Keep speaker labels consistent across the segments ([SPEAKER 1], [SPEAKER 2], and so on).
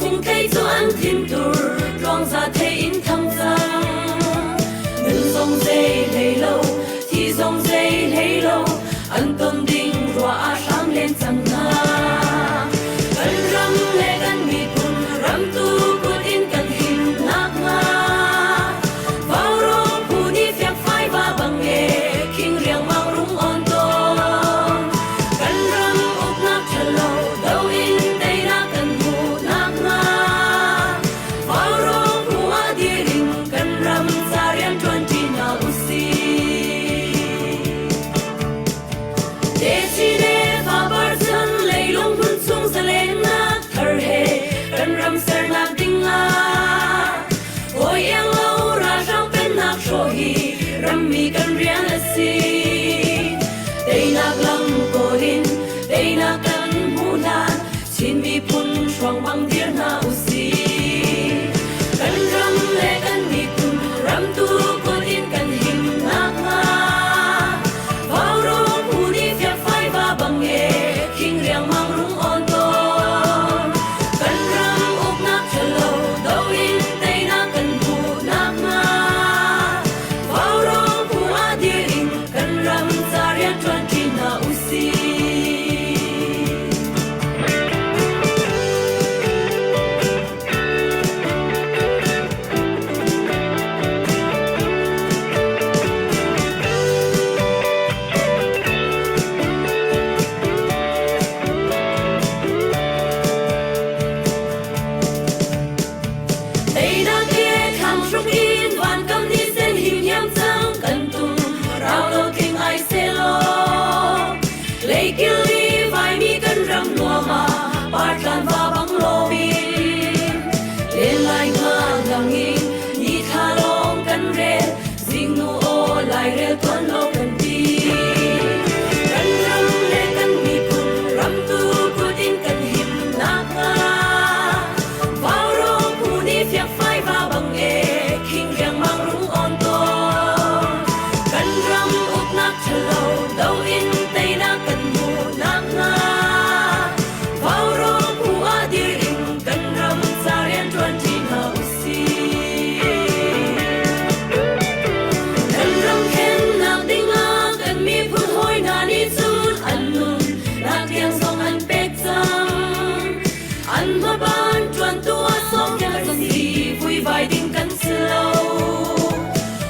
[SPEAKER 1] Fungthei cu an thintur tluangza thei in thang cang. Nun zong zei hlei lo, thi zong zei hlei lo, an ton ding ruah ah hram len cang hna. Kan ram le kan miphun ramtu kut in kan him nakhnga Vaurawng phu nih fiakfai va bang e khing riangmang rung on tawn. Kan ram uknak ṭhalo do in teinak kan hmuh nakhnga Vaurawng phu ah dir in kan ram ca rian ṭuanṭi hna usih. Techin le fapar chan leilung hmun chung zalennak thar he kan ram sernak ding ah Hawi iang lo ralhrang pennak hrawh hi rammi kan rian a si. Teinak lam kawl in teinak kan hmuh hlan Chin miphun hruang bang dir hna usih. Kan ram le kan miphun ramtu kut in kan him nakhnga Vaurawng phu nih fiakfai va bang e khing riangmang rung on tawn. Kan ram uknak ṭhalo do in teinak kan hmuh nakhnga Vaurawng phu ah dir in kan ram ca rian ṭuanṭi hna usih. Teinak he thlang hruk in vankam ni sen him hiam cang kan tum rau lo tling ai selaw leikil i vaimi kan ram nuam ah partlan va bang lomin len lai nga lang in ni thla lawng kan rel zingnu aw lairel tuan lo kan ti kan ram le kan miphun ramtu kut in kan him nakhnga Vaurawng phu nih fiakfai va bang e khing riangmang rung on tawn kan ram uknak ṭhalo do in teinak kan hmuh nakhnga Vaurawng phu ah dir in kan ram ca rian ṭuanṭi hna usih. Kan ram khennak dingah kan miphun hawi hna nih cun an nun nak tiang zong an pek cang. An hmaban ṭuantu ah sawmpiak kan si, vuivai ding kan si lo.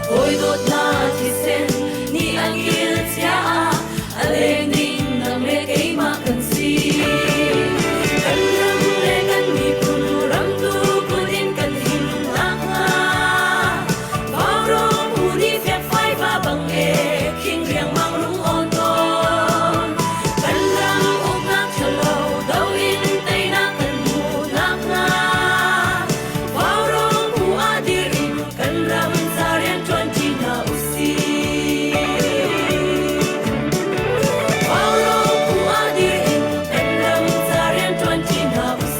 [SPEAKER 1] Hawi dawtna thisen nih an kil cia ah a leng ding nang le keimah kan si. Kan ram le kan miphun ramtu kut in kan him nakhnga Vaurawng phu nih fiakfai va bang e khing riangmang rung awn tawn. Kan ram uknak ṭhalo do in teinak kan hmuh nakhnga Vaurawng phu ah dir in kan ram ca rian ṭuanṭi hna usih. Vaurawng phu ah dir in kan ram ca rian ṭuanṭi hna usih.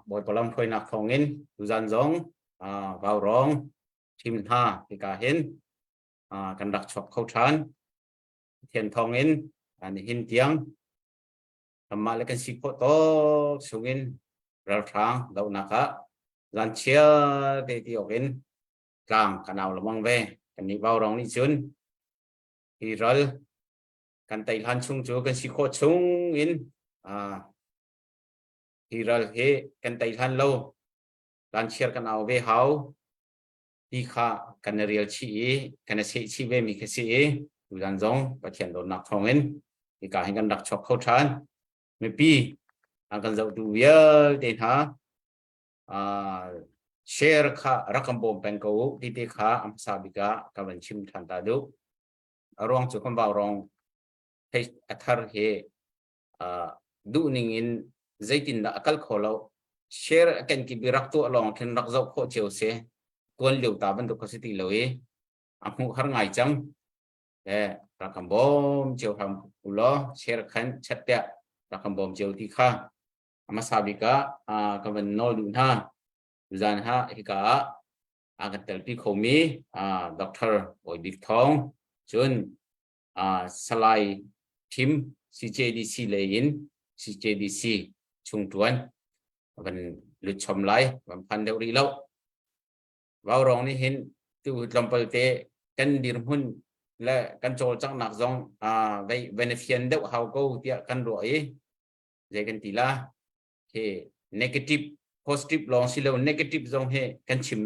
[SPEAKER 2] Bawipa lamhruainak thawngin tuzan zong vaurawng thim hna hika hin kan rak chuak kho ṭhan. Pathian thawngin nihin tiang kanmah le kan si khawh tawk chungin ralhrang dohnak ah zan chiar te ti awk in tlang kan au lengmang ve. Kannih vaurawng nih cun hi ral kan tei hlan chung cu kan si khawh chung in hi ral hi kan tei hlan lo lanchiar kan au ve hau ti kha kan i rial chih i kan i seh chih ve mi kha si i tuzan zong Pathian dawtnak thawngin hika hin kan rak chuak kho ṭhan mipi an kan zohtu vialte hna share kha rak kan bawm peng ko u ti te kha a hmasa bik ah ka van chim ṭhan ta duh a ruang cu kan vau rong a thar hi duh ning in zeitindah a kal kho lo share a ken ki rak tuah lawng khin rak zoh khawh cio si tuan lio ta bantuk kha si ti lo i a hmuh har ngai cang le rak kan bawm cio hram u law share khan chat tiah rak kan bawm cio ti kha. A hmasa bik ah ka van nawl duh hna. Tuzan ha hika ah a kan telpi khomi Dr. Bawi Bik Thawng cun Salai Thim CJDC lei in CJDC chungṭuan van lut chom lai van phan deuh rih lo. Vaurawng nih hin tu tlawmpal te kan dirhmun le kan cawlcanghnak zong vei van deuh hau ko tiah kan ruah i zei kan ti la he negative positive lawng si lo negative zong he kan chim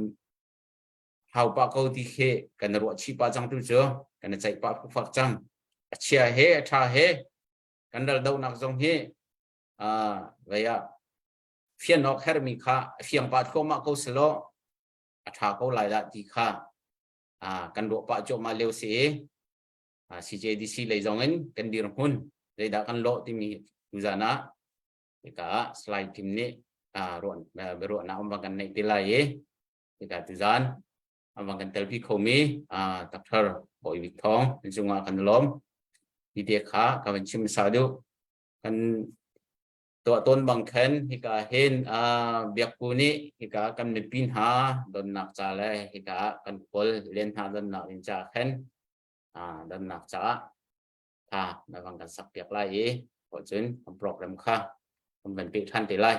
[SPEAKER 2] hau pah ko ti khi kan ruah chih pah cang tu cu kan ceih pah fak cang. A chia he a tha he kan ral dohnak zong hi vei ah fian awk hermi kha a fiang pah thluahmah ko selaw a tha ko lai dah ti kha kan ruah pah cuahmah lio si i CJDC lei zong in kan dirhmun zeidah kan lawh timi tuzan ah hika ah slide team nih biaruahnak um kan neih te lai i hika tuzan awang kan telpi khomi Dr. Bawi Bik Thawng cungah kan lawm. Hi te kha ka van chim sa duh. Kan tuah tawn bang khan hika hin biakpu nih hika kan mipi hna donnak ca le hika kan kawl len hna donnak ding ca khan donnak caah tha na vang kan sak piak lai i cun kan program kha kan van peh than te lai.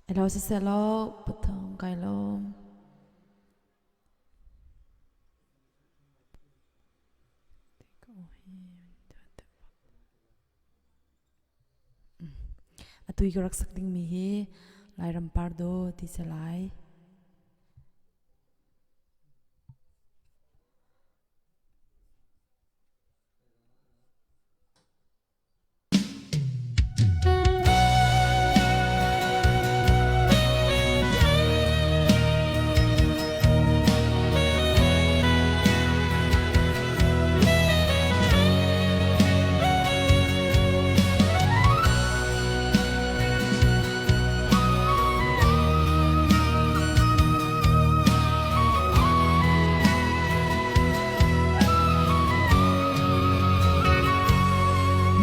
[SPEAKER 1] Elo siselaw pathum kai lawm. Atu i ka rak sak dingmi hi Lairam Pardo ti si lai.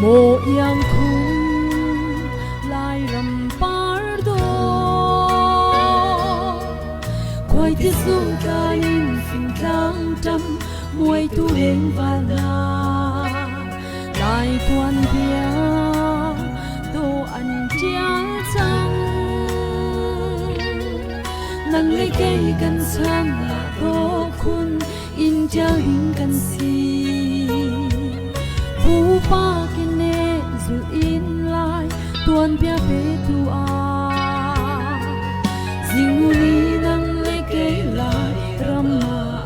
[SPEAKER 1] Maw iang khum Lairam par dawh Khuai ti sung tlai in fingtlang ṭam muai tu leng val hna Lai tuan bia do an ṭial cang Nang le kei kan chan ah dawh khun in ṭial ding kan si. Pupa kine zul in lai tuanbia petu ah zingnu ni nang le kei lai ram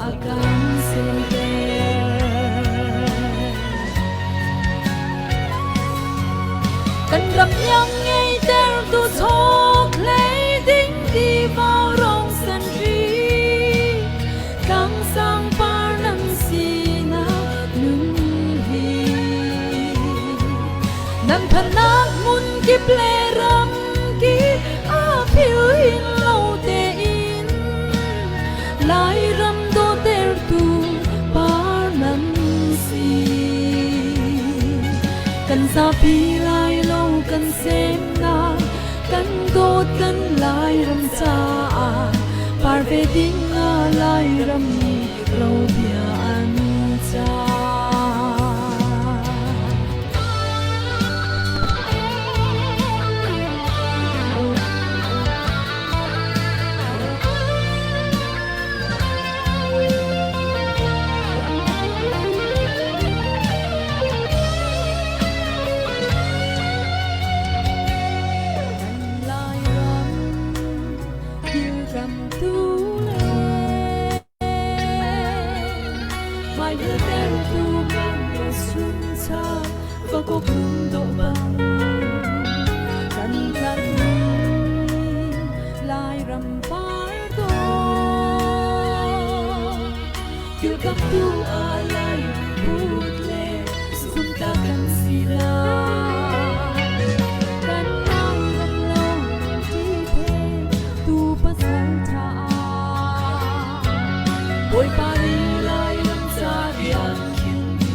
[SPEAKER 1] a kan senter. Kan ram iang ngei ter tu chok hlei ding ti vào rong san ri tlang sang par nan si na nun hi nan thanak mun kip le ram ki a phiu hin lo te in lai ram do ter tu par nan si kan zapi lai lo kan sem na kan dawt kan lai ram caah par ve ding a lai ram ni ro bia an ca. Kan Lairam kilkamtu le hmailtertu kan suncha vakok lungdawh bang kan tlan Lairam par dawh kilkamtu a lai put le zumta kan si lai kan Lairam lo ti phe tu pasal tha Bawipa nih Lairam ca rian khin mi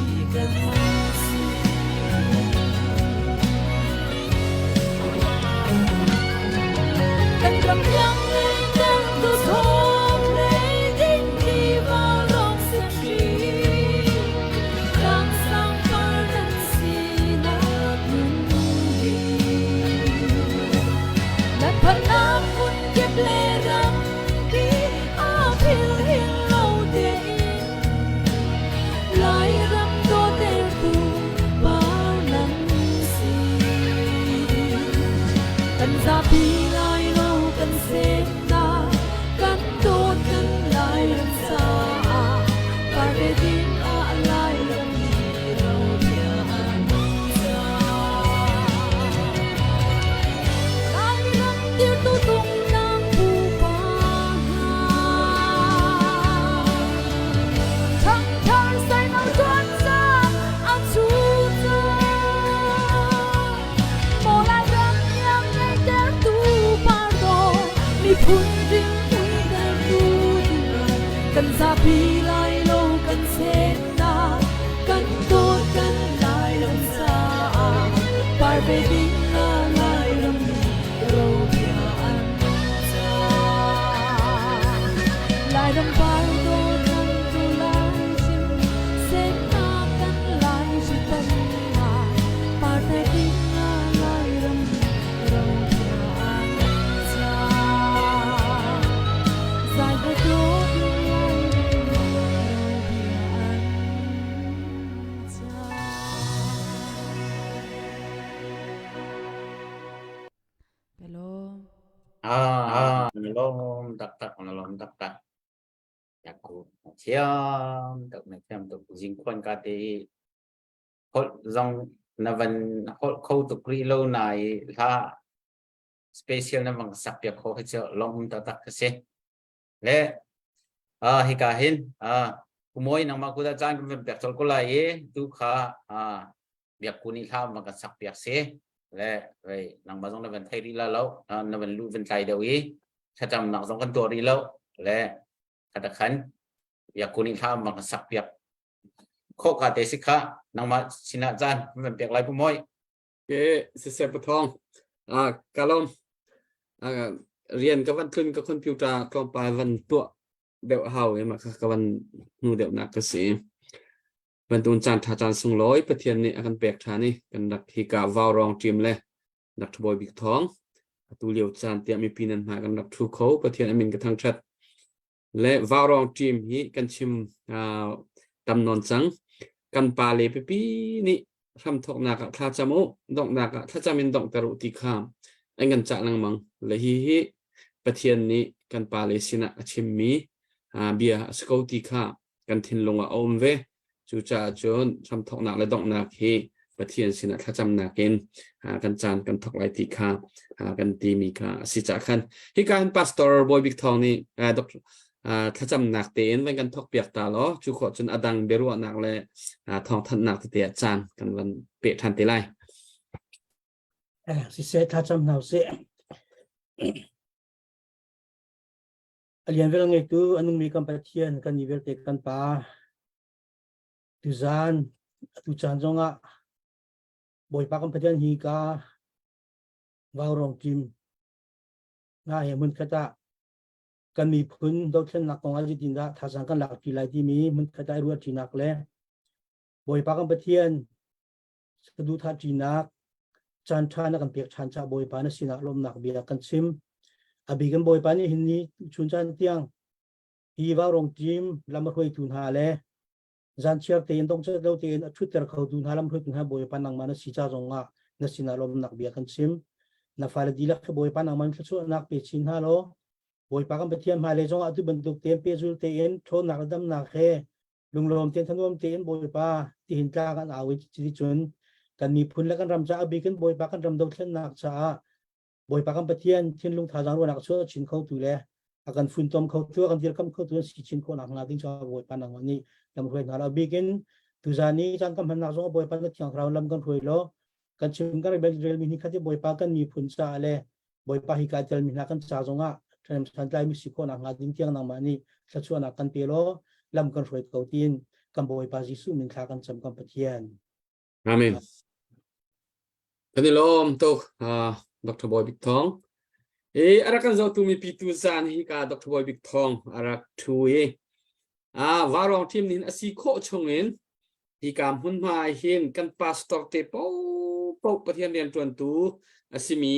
[SPEAKER 1] Partai ding ah Lairam robia an ca. Lairam par dawt tu lai chim semnak kan lai tan ma Partai ding ah Lairam robia an ca. Zai ha dawt Lairam robia an ca. Hello.
[SPEAKER 2] Ah, na lawm taktak, na lawm taktak. Yaku thiam tuk, na thiam tuk. Zingkhuan ka te i holh zong na van holh kho tuk rih lo na i hla special na vang sak piak kho hi cu lawm taktak ka si. Le hika hin kumoi nangmah kuda caan kan van pek col ko lai i tu kha biak ku nih hla van kan sak piak si le vei nangmah zong na van thei rih la lo na van lu van tlai deuh i thlacamnak zong kan tuah rih lo le khata khan biak ku nih hla van kan sak piak khawh ka te si kha nangmah sinah caan van pek lai pu moi.
[SPEAKER 3] Ke siseh pathawng. Kalom rian ka van tlun ka computer tlawmpal van tuah deuh hau i mah kha ka van hnu deuh nak ka si. Bantun caan ṭha caan sunglawi Pathian nih a kan pek ṭhan i kan rak hika vaurawng ṭim le rak ṭhabawi bik thawng atu lio caan tiah mipi nan hmai kan rak ṭhu kho Pathian a min ka thangṭhat. Le vaurawng ṭim hi kan chim tam nawn cang. Kan pa le pipi nih hramthawknak ah thlacam u, donghnak ah thlacam in donghter u ti kha an kan cah lengmang. Le hi hi Pathian nih kan pa le sinah a chimmi bia a si ko ti kha kan thinlung ah a um ve. Cucaah cun hramthawknak le donghnak hi Pathian sinah thlacamnak in kan caan kan thawk lai ti kha kan timi kha a si cah khan. Hika hin Pastor Bawi Bik Thawng nih thlacamnak tein van kan thawk piak ta law cu khawh cun a dang biaruahnak le thawngthanhnak tete ah caan kan van peh ṭhan te lai.
[SPEAKER 4] Siseh thlacam hna usih. A lian vel ngeitu a nungmi kan Pathian kan i vialte kan Pa tuzaan atu caan zongah Bawipa kan Pathian hi ka vaurawng tim nga he hmun khat ah kan miphun dothlennak kong ah zeitindah thazaang kan lak ṭi lai timi hmun khat ah i ruah ṭinak le Bawipa kan Pathian saduhthah ṭinak caan ṭha na kan pek ṭhan caah Bawipa na sinah lawmhnak bia kan chim. A bik in Bawipa nih hin ni chun caan tiang hi vaurawng team lam a hruaitu hna le zan chiar tein dongcat lo tein a ṭhutter khotu hna lam hruaitu hna Bawipa nangmah na si ca zongah na sinah lawmhnak bia kan chim. Na fale dihlak khi Bawipa nangmah in thluachuahnak pe chin hna law Bawipa kan Pathian hmailei zongah atu bantuk tein pehzul tein ṭhawnnak le damnak he lunglawm tein thanuam tein Bawipa tihin tlang an au i cuticun kan miphun le kan ram caah bik in Bawipa kan ram dothlennak caah Bawipa kan Pathian thinlung thazaang ruahnak chuah chin khotu le a kan funtom khotu a kan dirkamh khotu an si chin khawhnak hnga ding caah Bawipa nangmah nih lam hruai hna lo bik in tuzaan i caan kan hmannak zong Bawipa na thiang thlarau lam kan hruai law kan chim kan rel mi ni khat i Bawipa kan miphun caah le Bawipa hi kai telmi hna kan ca zongah ṭhanem santlai mi si khawhnak hnga ding tiang nangmah nih thluachuahnak kan pe law lam kan hruai ko tiin kan Bawipa Jesuh min thla kan cam kan Pathian.
[SPEAKER 3] Amen. Kan i lawm tuk Dr. Bawi Bik Thawng. E a rak kan zohtu mipi tu zan hi ka Dr. Bawi Bik Thawng a rak ṭhu i Vaurawng team nih a si khawh chungin hika hmunhma ah hin kan pastor te paohpaoh Pathian rianṭuantu a simi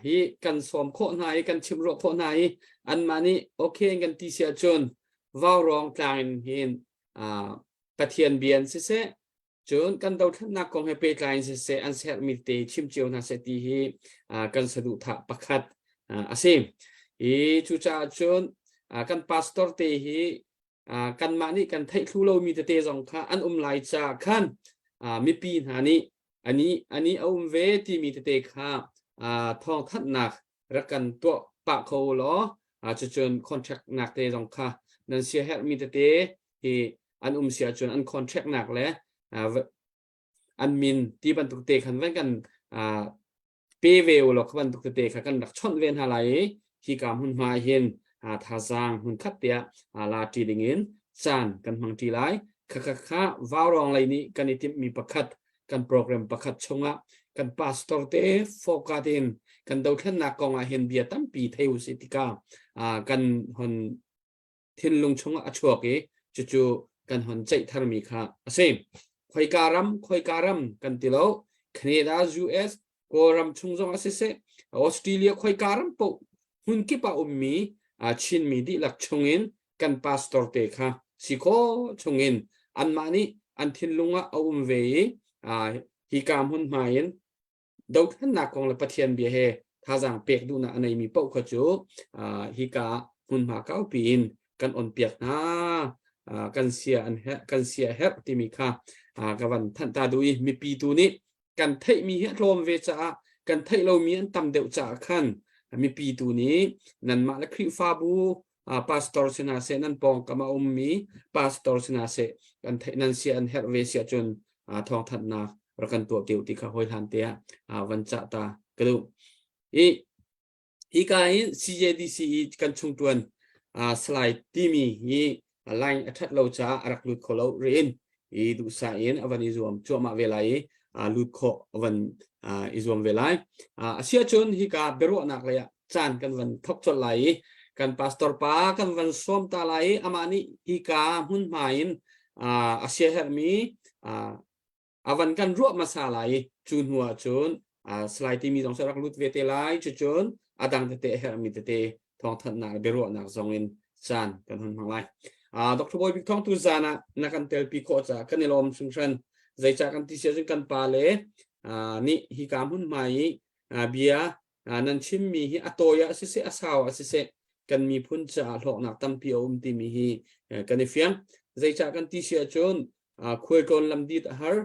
[SPEAKER 3] hi kan sawm khawh hna i kan chimruah khawh hna i anmah nih okay kan ti si ahcun Vaurawng tlang in hin Pathian bia in siseh cun kan dothlatnak kong he pehtlai in siseh an sermi te chim cio hna seh ti hi kan saduhthah pakhat a si. I cucaah cun kan pastor te hi kanmah nih kan theih thlu lomi tete zong kha an um lai caah khan mipi hna nih ani ani a um ve timi tete kha thawngthanhnak rak kan tuah pah kho law cucun contract nak te zong kha nan sia herhmi tete hi an um si ahcun an contract nak le an min ti bantuk te khan van kan pe ve u law kha bantuk tete kha kan rak chawnh ve hna lai i hika hmunhma hin thazaang hmunkhat tiah la ṭi dingin caan kan hmang ṭi lai. Khakha kha vaurawng lei nih kan i timhmi pakhat. Kan program pakhat chungah kan pastor te fokat in kan dothlennak kong ah hin bia tampi thei u si tika kan hon thinlung chungah a chuak i cucu kan hon ceih tharmi kha a si. Khoika ram, khoika ram kan ti lo. Canada, US, Kawlram chung zong a siseh, Australia khoika ram paoh hmun kip ah ummi Chinmi dihlak chungin kan pastor te kha si khawh chungin anmah nih an thinlung ah a um ve i hika hmunhma in dothlennak kong le Pathian bia he thazaang pek duhnak a neimi paoh kha cu hika hmunhma kaupi in kan on piak hna, kan sia an herh, kan sia herh timi kha ka van thanh ta duh i mipi tu nih kan theihmi hi a tlawm ve caah, kan theih lomi an tam deuh caah khan mipi tu nih nanmah le Khrihfabu pastor sina seh, nan pawngkam a ummi pastor sina seh, kan theih nan sia an herh ve si ahcun thawngthanhnak rak kan tuah teu ti kha hawi hlan te ah van cah ta ka duh. I hika hin CJDC i kan chungtuan Salai timi hi line a that lo caah a rak lut kho lo riin i duhsah in a van i zuam cuahmah ve lai i lut khawh a van i zuam ve lai. Asiah cun hika biaruahnak lei ah caan kan van thok colh lai i kan pastor pa kan van sawm ta lai i amah nih hika hmunhma in a siaherhmi a van kan ruah hmasa lai i cu hnu ah cun Salai timi zong rak lut ve te lai. Cucun a dang tete a herhmi tete thawngthanhnak le biaruahnak zong in caan kan hun hmang lai. Dr. Bawi Bik Thawng, tu zan ah na kan telpi khawh caah kan i lawm hringhran. Zeicah kan ti si ahcun kan pa le nih hika hmunhma i bia nan chimmi hi a tawi ah siseh, a sau ah siseh, kan miphun caah hlawknak tampi a um timi hi kan i fiang. Zeicah kan ti si ahcun khualtlawn lamdit a har,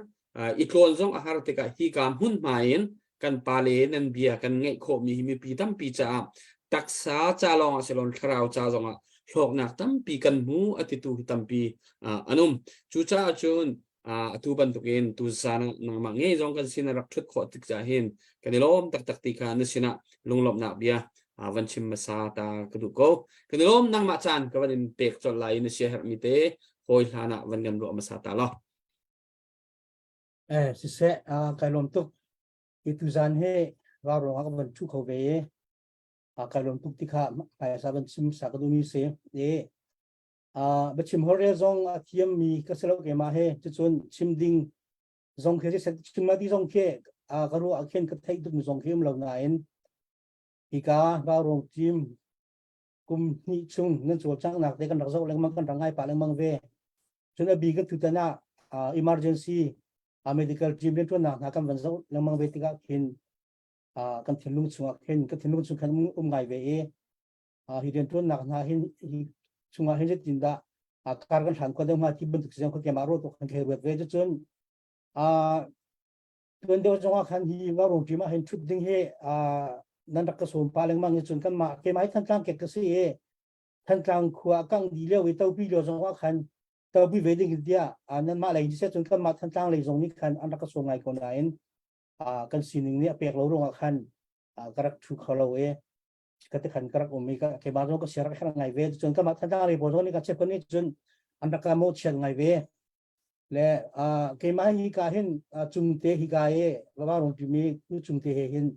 [SPEAKER 3] i tlawn zong a har tikah hika hmunhma in kan pale nan bia kan ngaih khawhmi hi mipi tampi caah taksa ca lawng ah silon thlarau ca zong ah hlawknak tampi kan hmu a titu hi tampi an um. Cucaah cun atu bantukin tu zan nangmah ngei zong kan sin rak thut khawh tik ca hin kan i lawm taktak ti kha na sinah lunglawmhnak bia van chim hmasa ta ka duh ko. Kan i lawm. Nangmah caan ka van in pek colh lai. Na sia herhmi te hawi hlan ah van kan ruah hmasa ta law.
[SPEAKER 4] Eh, siseh, kai lawm tuk. I tuzan hi raurawng ah ka van thu kho ve i kai lawm tuk ti kha hmaisa van chim sa ka duhmi si. I biachim holhrel zong a thiammi ka si lo keimah he, cucun chim ding zong khi chim ma ti zong khi ka ruah ah khin ka theih tuk mi zong khi um lo nain hika raurawng team kum hnih chung nan cawlcanghnak te kan rak zoh lengmang, kan rak ngai pah lengmang ve. Cun a bi kan tutan ah emergency medical team rianṭuannak hna kan van zoh lengmang ve tikah khin kan thinlung chungah khin kan thinlung chung khan um ngai ve i hi rianṭuannak hna hin hi chungah hin zeitin dah kar kan hlan khawh deuh hnga ti bantuk zong kha keimah ruah tuk kan thei ruat ve. Cucun tuan deuh zongah khan hi Vaurawng team ah hin ṭhut ding hi nan rak ka sawm pah lengmang i cun kanmah keimah hi Thantlang kek ka si i Thantlang khua a kangh dih lio i topi lio zongah khan topi ve ding tiah nanmah lei siseh, cun kanmah Thantlang lei zong nih khan an rak ka sawm ngai ko nain kan sining nih a pek lo ruangah khan ka rak ṭhu kho lo i ka te khan ka rak um i keimah zong ka sia rak herh ngai ve. Cun kanmah Thantlang lei pawl zong nih ka chep nih cun an rak ka mawhchiat ngai ve le keimah hi ka hin cungte hi ka i Vaurawng timi nu cungte he hin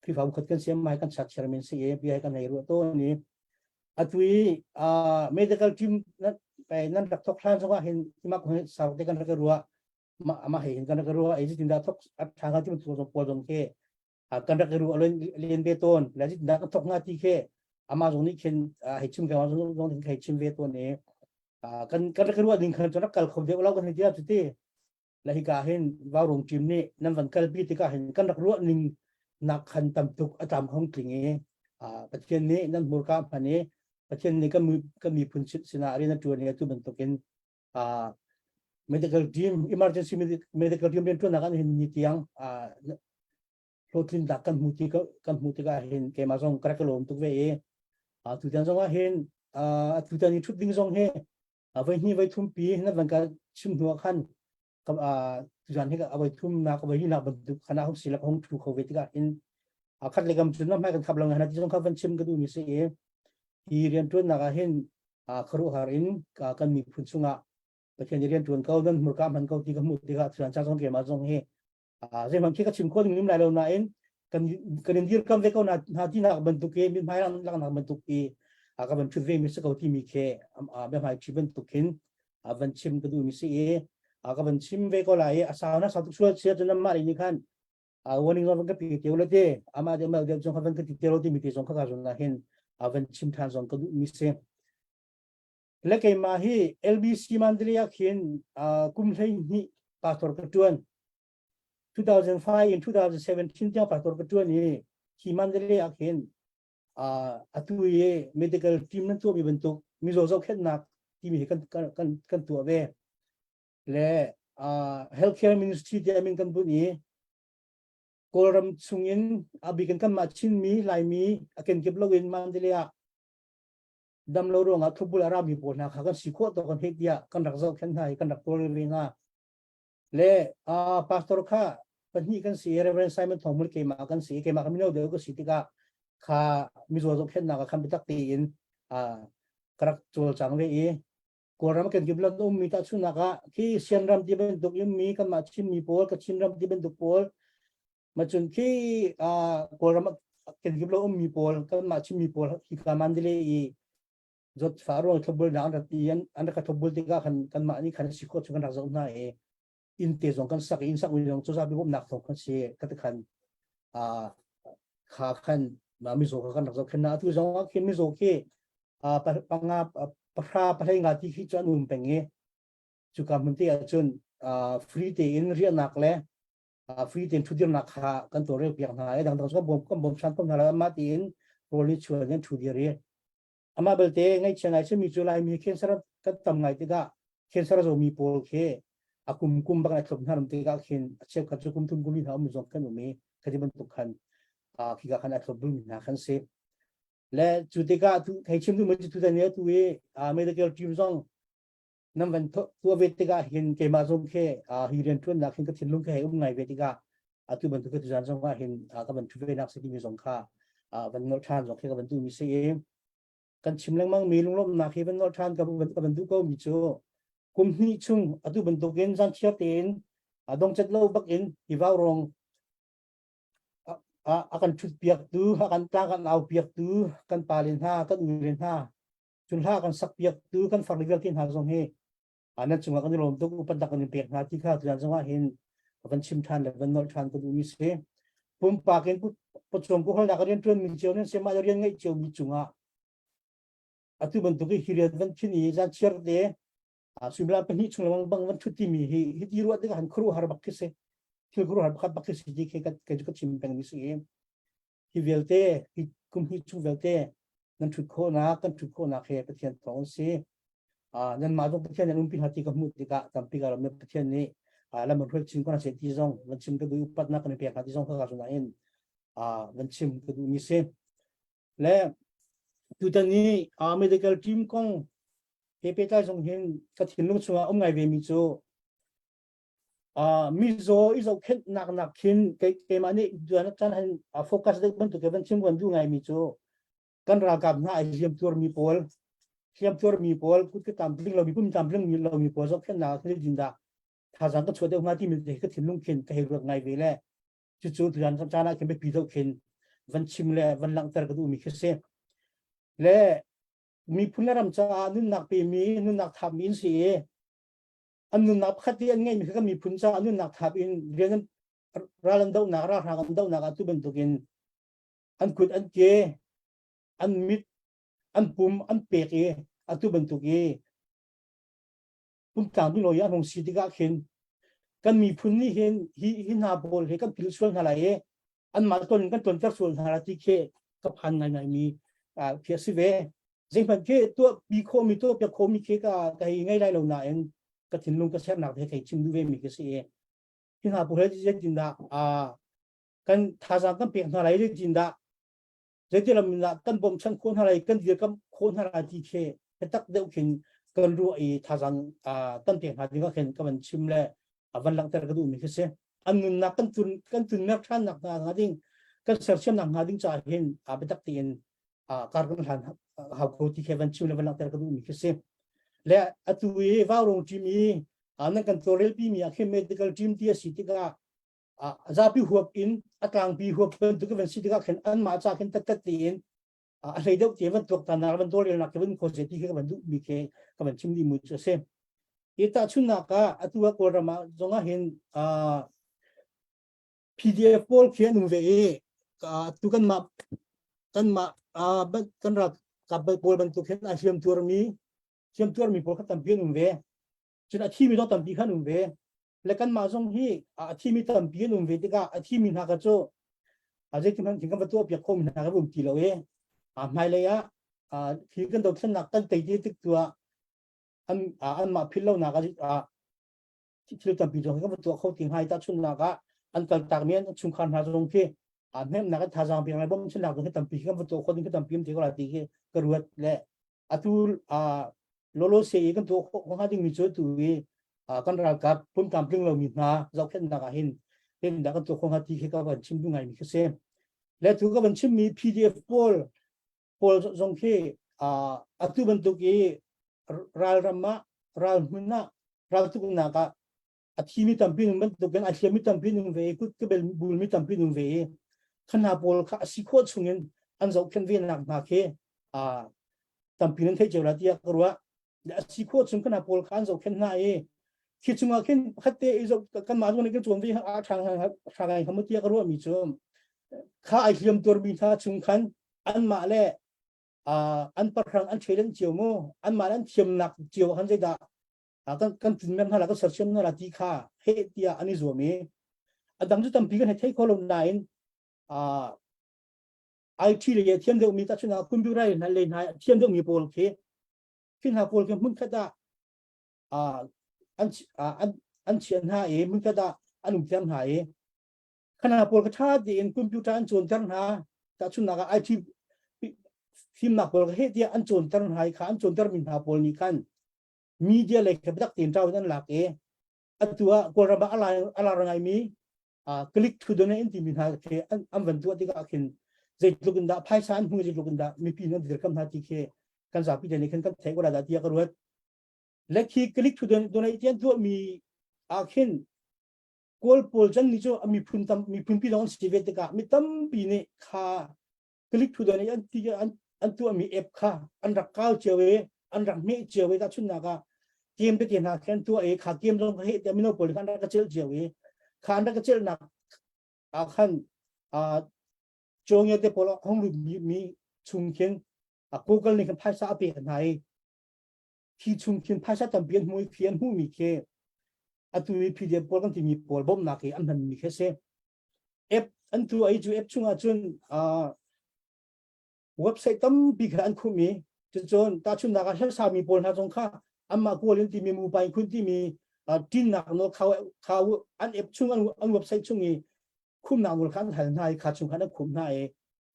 [SPEAKER 4] Khrihfabu khat kan siam mai kan chat chairman si i bia kan hei ruah tawn i atu i medical team nan rak thok hlan zongah hin ima ko sau te kan rak ruah, ama he hin kan rak ruah i tin da thok a tha nga ti tu zong pawl zong ke kan rak ruah len ve tawn le tin da kan thok nga ti ke ama zong nih khin hei chim ka zong zong hei chim ve tawn i kan kan rak ruah ding khan rak kal kho deuh lo kan hei tia chu ti le hika hin Vaurawng team nih nan van kalpi tikah hin kan rak ruah ning nak khan tam tuk a tlam hong tling i Pathian nih nan hmurka hman i Pathian nih kan miphun sinah rian a ṭuan i atu bantukin medical team, emergency medical team rian ṭuannak an hin ni tiang hlawhtlinnak kan hmu ti kan hmu tikah hin keimah zong ka rak lawm tuk ve i tutan zong ah hin tutan i ṭhut ding zong hi voi hnih voi thum pi na van ka chim hnu ah khan tuzan hi a voi thum nak voi hi nak bantuk khana hong si la hong thu kho ve tikah hin khat le kam cun na hmai kan khap lo na ti zong kha van chim ka duh mi si i hi rian tuan nak ah hin khuaruahhar in kan miphun chungah Pathian rian tuan ko, nan hmurka hman ko ti ka hmuh tikah tuzan cha zong keimah zong hi. Zeihmanh khi ka chim kho ding lai lo nain kan kan in dirkam ve ko na hna tinak bantuk i mithmai laknak bantuk i ka van ṭhut ve mi si ko timi khi biahmai ṭhi bantuk hin van chim ka duh mi si i ka van chim ve ko lai i a sau na sau tuk sual sia cun mah nih khan warning zong van ka pe te lo te ama de mal de zong van ka ti te lo ti mi te zong kha ka zong na hin van chim than zong ka duh mi si. Le keimah hi LBC Mandalay ah khin kum 12 pastor ka ṭuan. 2005 in 2017 tiang pastor ka ṭuan i hi Mandalay ah khin atu i medical team nan tuahmi bantuk mizaw zohkhenhnak timi hi kan kan kan tuah ve. Le healthcare ministry tiah min kan bunh i Kawlram chungin a bik in kanmah Chinmi, Laimi a kenkip loin Mandalay ah dam lo ruangah thupul a rami pawl hna kha kan si khawh tawk kan hei tiah kan rak zohkhenh hna i kan rak tawlrel ve hna. Le pastor kha pahnih kan si i Reverend Simon Thawng keimah kan si i keimah ka mino deuh ka si tikah kha mizaw zohkhenhnak ah khan biatak tein ka rak cawlcang ve i Kawlram kan kip lan ummi tahchunhnak ah khi Sianram ti bantuk ummi kanmah Chinmi pawl Kachin ram ti bantuk pawl Macun khi Kawlram kenkip lo ummi pawl kanmah Chinmi pawl hika Mandalay i zawtfah ruang thlopbulnak an rat i an rak ka thlopbul tikah khan kanmah nih khan si khawh chung kan rak zoh hna i inn te zong kan sak i inn sakmi zong cozah bawmhnak thawng kan si ka ti khan kha khan mizaw kha kan rak zohkhenh hna. Atu zong ah khin mizaw khi panga pahra pahlei nga ti khi cu an um peng i cuka hmun te ahcun free tein riahnak le free tein ṭhudirnak kha kan tawlrel piak hna i dangdang cu kan bawm ṭhan ko hna lai amah tiin rawl ni chuan in ṭhudir i amah belte ngaihchia ngai simi cu Laimi cancer kan tam ngai tikah cancer a zawmi pawl khi a kum kum bak in a thlop hna ram tikah khin a cheukhat cu kum thum kum li hna um zong kan um i khati bantuk khan khika khan a thlop bulmi hna khan si. Le cu tikah tu thei chim duhmi cu tutan ni tu i medical team zong nan van tuah ve tikah hin keimah zong khi hi rianṭuannak hin ka thinlung khi hei um ngai ve tikah atu bantuk ka tuzan zong ah hin ka van ṭhu ve nak si timi zong kha van nolh ṭhan zong khi ka van duhmi si i kan chim lengmang mi lunglawmhnak hi van nolh ṭhan ka van duh ko mi cu kum hnih chung atu bantukin zan chiar tein dongcet lo bak in hi vaurawng a kan ṭhut piaktu a kan tlang kan au piaktu kan pale hna kan ule hna cun hla kan sak piaktu kan farle vialte hna zong hi nan cungah kan i lawm tuk, upat kan in pek hna ti kha tuan zongah hin kan chim ṭhan le kan nolh ṭhan ka duhmi si. Pumpak in pawcawm ku holnak rian ṭuan mi cio nan sema rian ngeih cio mi cungah atu bantuk hi rian van thin i zan chiar te suimilam pahnih chung lengmang bang van ṭhut timi hi hi ti ruah tikah han khuaruahhar bak khi si, thil khuaruahhar pakhat bak khi si ti khi ka chim peng mi si. Hi vialte, hi kum hnih chung vialte nan ṭhut khawhnak, kan ṭhut khawhnak he Pathian thawng an si. Nanmah zong Pathian nan umpi hna ti ka hmuh tikah tampi ka ram Pathian nih lam an hruai chin ko hna seh ti zong van chim ka duh, upatnak kan i pek hna ti zong ka nain van chim ka duhmi si. Le tutan i medical team kong he pehtlai zong hin ka thinlung chungah um ngai ve mi cu mizaw i zohkhenhnak nak khin keimah nih tuan caan han focus deuh bantuk ke van chim kan duh ngaimi cu kan ralkap hna ai hliamtuar mi pawl, hliamtuar mi pawl, kut ka tlamtling lomi, pum tlamtling lomi pawl zohkhenhnak ah din dah thazaang ka chuah deuh hnga timi te ka thinlung khin ka hei ruat ngai ve. Le cucu tuan caan ah khin biapi deuh khin van chim le van langhter ka duhmi khi si. Le miphun le ram caah nunnak pemi, nunnak thapmi in si i an nunnak pakhat i an ngeihmi kha kan miphun caah nunnak thap in rian an ral an dohnak, ralhrang an dohnak ah tu bantukin an kut, an ke, an mit, an pum an pek i atu bantuk i pumtlang ding lo i an hung si tikah khin kan miphun nih hin hi hi hna pawl hi kan philh sual hna lai i anmah ton kan tonter sual hna lai ti khi ka phan ngaingai mi khi a si ve. Zeihmanh khi tuah pi khawhmi, tuah piak khawhmi khi ka ka hei ngei lai lo nain ka thinlung ka sernak he thei chim duh ve mi khi si i hi hna pawl he zeitindah kan thazaang kan pek hna lai, zeitindah, zeitilam in dah kan bawmchan khawh hna lai, kan dirkamh khawh hna lai ti khi biatak deuh khin kan ruah i thazaang kan pek hna ding ah khin ka van chim le van langhter ka duhmi khi si. An nunnak kan tunmer ṭhan nak hna ding, kan sersiamnak hnga ding caah hin biatak tein kar kan hlan hau ko ti khi van chim le van langhter ka duhmi khi si. Le atu i Vaurong team i nan kan tawlrelpi mi ah khin medical team ti a si tikah. A zapi huap in a tlangpi huap bantuk van si tikah khin anmah ca khin tattat tein a hlei deuh te van tuaktan van tawlrelnak ke van kho se ti khi ka van duh mi khi ka van chim dih mu cu a si. Hi tahchunhnak ah atu ah Kawlram ah zong ah hin PDF pawl khi an um ve i atu kanmah kanmah kan ralkap pawl bantuk hin a hliam tuarmi hliam tuarmi pawl kha tampi an um ve. Cun a thimi zong tampi kha an um ve. Le kanmah zong hi a thimi tampi an um ve tikah a thimi hna kha cu zeitin hmanh kan va tuah piak khomi hna kan um ti lo i hmailei ah hi kan dothlennak kan tei ti tik tu ah an anmah philh lonak ah thil tampi zong kan va tuah kho ti hnga i tahchunhnak ah an kaltak mi an chungkhar hna zong khi hnemnak an thazaang pek lai bawmchannak zong khi tampi kan va tuah kho ding khi tampi um te ko lai ti khi ka ruat le atu lolo se i kan tuah khawh hnga ding mi cu tu i kan ralkap pum tlamtling lomi hna zohkhenhnak ah hin hin dah kan tuah khawh hnga ti khi ka van chim duh ngai mi khi si le tu ka van chim mi PDF pawl pawl zong khi atu bantuk i ralram ah ralhmun ah raltuknak ah a thimi tampi nung bantukin a hliammi tampi nung ve i kut ka bel bulmi tampi nung ve i kha hna pawl kha a si khawh chungin an zohkhenh ve nak hna khi tampi nan theih cio la tiah ka ruah. A si khawh chung kha hna pawl kha an zohkhenh hna i khi chungah khin pakhat te i zoh kanmah zong nih kan cawn ve a ṭha ṭha ngai kha mu tiah ka ruahmi cu kha ai hliam tuarmi hna chung khan anmah le an pahrang an ṭhelen cio mu anmah le an thiamnak cio khan zeidah kan kan tunmem hna la kan sersiam hna la ti kha heh tiah an i zuam i a dang cu tampi kan hei thei kho lo nain IT lei thiam deuhmi tahchun ah computer hna lei hna thiam deuhmi pawl khi khi hna pawl khi hmun khat ah an an an chiah hna i hmun khat ah an um thiam hna i khana pawl kha ṭha tein computer an cawnter hna tahchunhnak ah IT fimnak pawl kha heh tiah an cawnter hna i kha an cawnter mi hna pawl nih khan media lei kha biatak tein ṭau in an lak i atu ah Kawlram ah a lar ngaimi click to donate in timi hna khi an van tuah tikah khin zeitluk in dah phaisa an hmu zeitluk in dah mipi nan dirkam hna ti khi kan zapi te nih khin kan theih ko dah tiah ka ruat le khi click to donate ti an tuahmi ah khin Kawl pawl can ni cu miphun tam miphun pi lawng si ve tikah mi tampi nih kha click to donate an ti an an tuahmi app kha an rak kau cio i an rak hmeh cio i tahchunhnak ah game tete hna khi an tuah i kha game zong kha heh tiah mino pawl kha an rak ka celh cio i kha an rak ka celhnak ah khan Chawngia te pawl hong lut mi chung khin Google nih khan phaisa a pek hna i khi chung khin phaisa tampi an hmu i khi an hmuhmi khi atu i PDF pawl kan timi pawl bawmhnak i an hmanmi khi a si. App an tu ai cu app chungah cun website tampi kha an khumh i cucun tahchunhnak ah hlasami pawl hna zong kha anmah kawl in timi mobile khun timi tinnak nawl kha an app chung an website chung i khumnak nawl kha an hal hna i kha chung khan an khumh hna i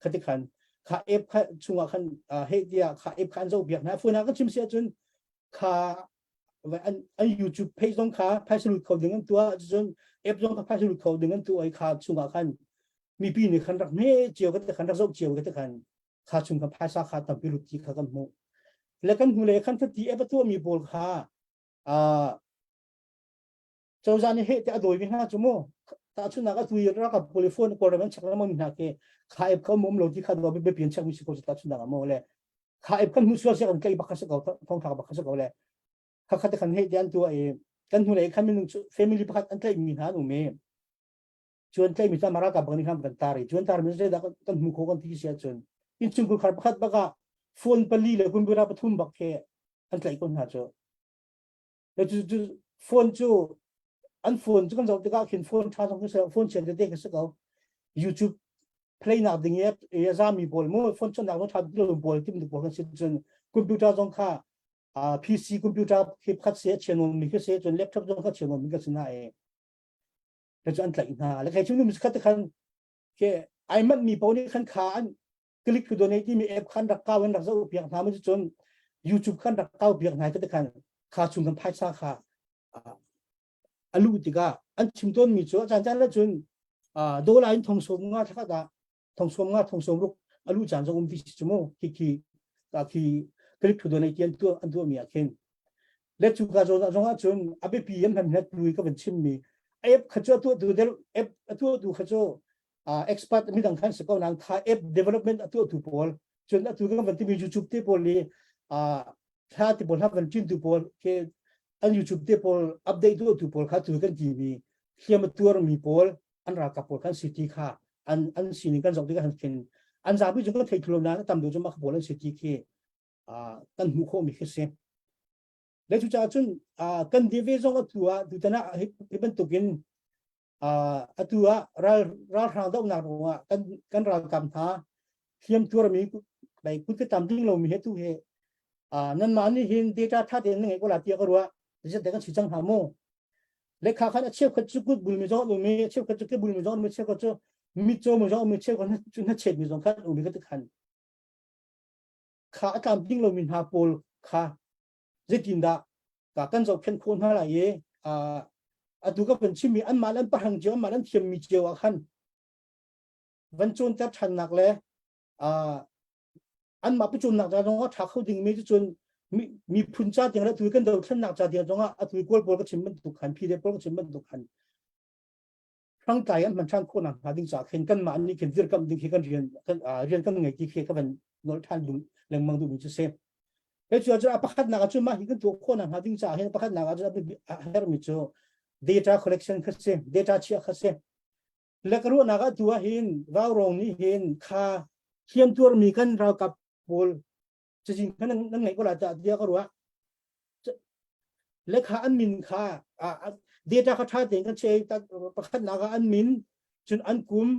[SPEAKER 4] khati khan kha app kha chungah khan heh tiah kha app kha an zoh piak hna phone ah kan chim si ahcun kha an an YouTube page zong kha phaisa lut kho ding an tuah cun app zong kha phaisa lut kho ding an tuah i kha chungah khan mipi nih khan rak hme cio ka khan rak zoh cio ka khan kha chung khan phaisa kha tampi lut ti kha kan hmuh le kan hnu le khan ti app a tuah mi pawl kha cozah nih heh te a dawi mi hna cu mu tahchunhnak a tui ralkap pawl i phone kawlram an chek lengmang mi hna khi kha app kha um um lo ti kha do biapi an chek mi si ko tahchunhnak ah mu le kha app kan hmu sual se kan tlaih bak kha si ko thongthlak bak kha si ko le kha kha te khan heh te an tuah i kan hnu lei khan minung family pakhat an tlaih mi hna an um i cuan tlaih mi cu ralkap bak nih khan kan tar i cuan tar mi zeidah kan hmu kho kan ti si ahcun innchungkhar khar pakhat bak ah phone pali le computer pathum bak khi an tlaih ko hna cu cu phone cu an phone cu kan zoh tikah khin phone ṭha zong khi phone chia tete khi si ko YouTube play nak ding i a zami pawl mu phone chonnak zong ṭha lo pawl tim pawl kan si cun computer zong kha PC computer khi pakhat se a chia mi khi se cun laptop zong kha chia mi ka si na e cu an tlaih hna le kai chung nu khat khan ke ai manh mi pawl nih khan kha an click to donate timi app khan rak kau in rak zoh piak hna mu cun YouTube khan rak kau piak hna te khan kha chung kan phaisa kha a luh tikah an chim tawn mi cu caan caan le cun dollar in thong sawm nga thakhat ah thong sawm nga thong sawm ruk a luh caan zong um ti si cu mu khi khi ka khi click to donate ti an tuah an tuah mi ah khin le cu ka zawn zong ah cun a biapi an hman hnet lui ka van chim mi. App kha cu atu tu app atu tu kha cu expert midang khan si ko nang kha app development atu tu pawl cun atu kan van timi YouTube te pawl li thla te pawl ha van chin tu pawl ke an YouTube te pawl update tu tu pawl kha tu kan ti mi hliam tuar mi pawl an ralkap pawl khan city kha an an sining kan zoh tikah han khin an zapi cu kan thei thlu na tam deuh cu mah pawl an city khi kan hmuh khawh mi khi si. Le cucaah cun kan dir ve zong atu ah tutan ah hi bantukin atu ah ral ralhrang dohnak ruangah kan kan ralkap hna hliam tuarmi lei kut ka tam ding lomi he tu he nanmah nih hin data tha tein na ngeih ko la tiah ka ruah. Zeizat kan si cang hna mu. Le kha khan a cheukhat cu kut bulmi zong an um i a cheukhat cu ke bulmi zong an um i cheukhat cu mitcaw mi zong um i cheukhat cu hnachet mi zong khan um i ka ti khan kha a tlam ding lomi hna pawl kha zeitindah ka kan zohkhenh khawh hna lai i atu ka van chimmi anmah le an pahrang cio anmah le an thiammi cio ah khan van cawnter ṭhannak le anmah pacawnnak ca zongah ṭha kho dingmi cu cun miphun ca tiang le atu kan dothlennak ca tiang zongah atu kawl pawl ka chim bantuk khan phi pawl ka chim bantuk khan hrangtlai an hman ṭhan khawh nak hnga ding caah khin kanmah nih khin dirkamh ding khi kan rian kan rian kan ngei ti khi ka van nolh ṭhan duh lengmang duhmi cu si. He cu ahcun a pakhatnak ahcun mah hi kan tuah khawh nak hnga ding caah hin pakhatnak ahcun a herhmi cu data collection kha si, data chiah kha si. Le ka ruahnak ah tu ah hin Vaurawng nih hin kha hliamtuarmi kan ralkap pawl cazin kha nan ngeih ko la tiah tiah ka ruah. Le kha an min kha data kha ṭha tein kan chiah i pakhatnak ah an min cun an kum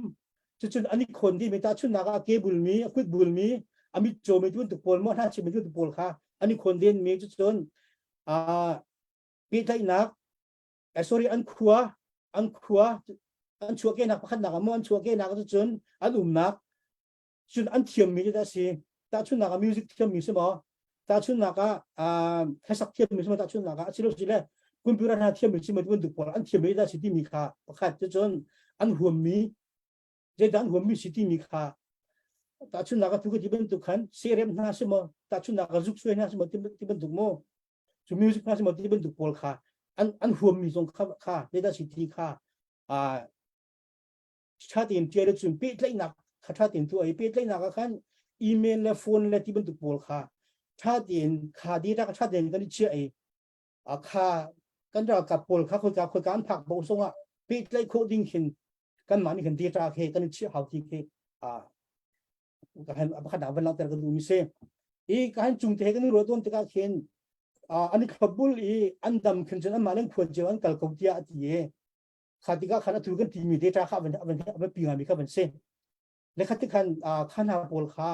[SPEAKER 4] cucun an i khawn dih mi tahchunhnak ah a ke bulmi a kut bulmi a mit cawmi tu bantuk pawl maw hna chimmi tu pawl kha an i khawn den mi cucun pehtlaihnak sorry an khua an khua an chuahkehnak pakhatnak ah maw an chuahkehnak cucun an umnak cun an thiammi cu dah si tahchunhnak ah music thiammi si maw tahchunhnak ah hlasak thiammi si maw tahchunhnak ah asilo si le computer hna thiammi si maw bantuk pawl an thiammi dah si timi kha pakhat cu cun an huammi zeidah an huammi si timi kha tahchunhnak ah tu ka ti bantuk khan serem hna si maw tahchunhnak ah zuk suai hna si maw ti bantuk maw cu music hna si maw ti bantuk pawl kha an an huammi zong kha kha zeidah si ti kha ṭha tein ṭial cun pehtlaihnak kha ṭha tein tuah i pehtlaihnak ah khan email le phone le ti bantuk pawl kha ṭha tein kha data kha ṭha tein kan i chiah i kha kan ralkap pawl kha khoika khoika an phak bo zongah pehtlaih khawh ding khin kanmah nih khan data khi kan i chiah hau ti khi ka han pakhat nak van langhter ka duh mi si i ka han chung te kan ruah tawn tikah khin an i thlopbul i an dam khin cun anmah len khuan cio an kal ko tiah a ti i kha tikah khan atu kan timi data kha van van van pi ngami kha van si le kha tikhan kha hna pawl kha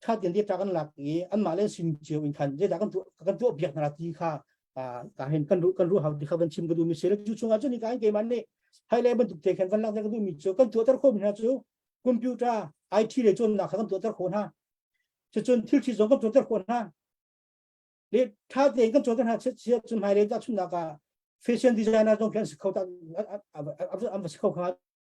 [SPEAKER 4] tha tin data kan lak i anmah le sin cio in khan zeidah kan tuah kan tuah biak hna ti kha ka hin kan ru kan ru hau ti kha van chim ka duh mi si le cu chungah cun ka keimah nih hai le bantuk te khan van lak ka duh mi cu kan tuahter kho mi hna cu computer IT le cawnnak kha kan tuahter khawh hna cucun thil thi zong kan tuahter khawh hna Le tha tein kan cawn hna chiat cun hmailei tahchunhnak ah fashion designer zong khi an si kho ta an va si kho kha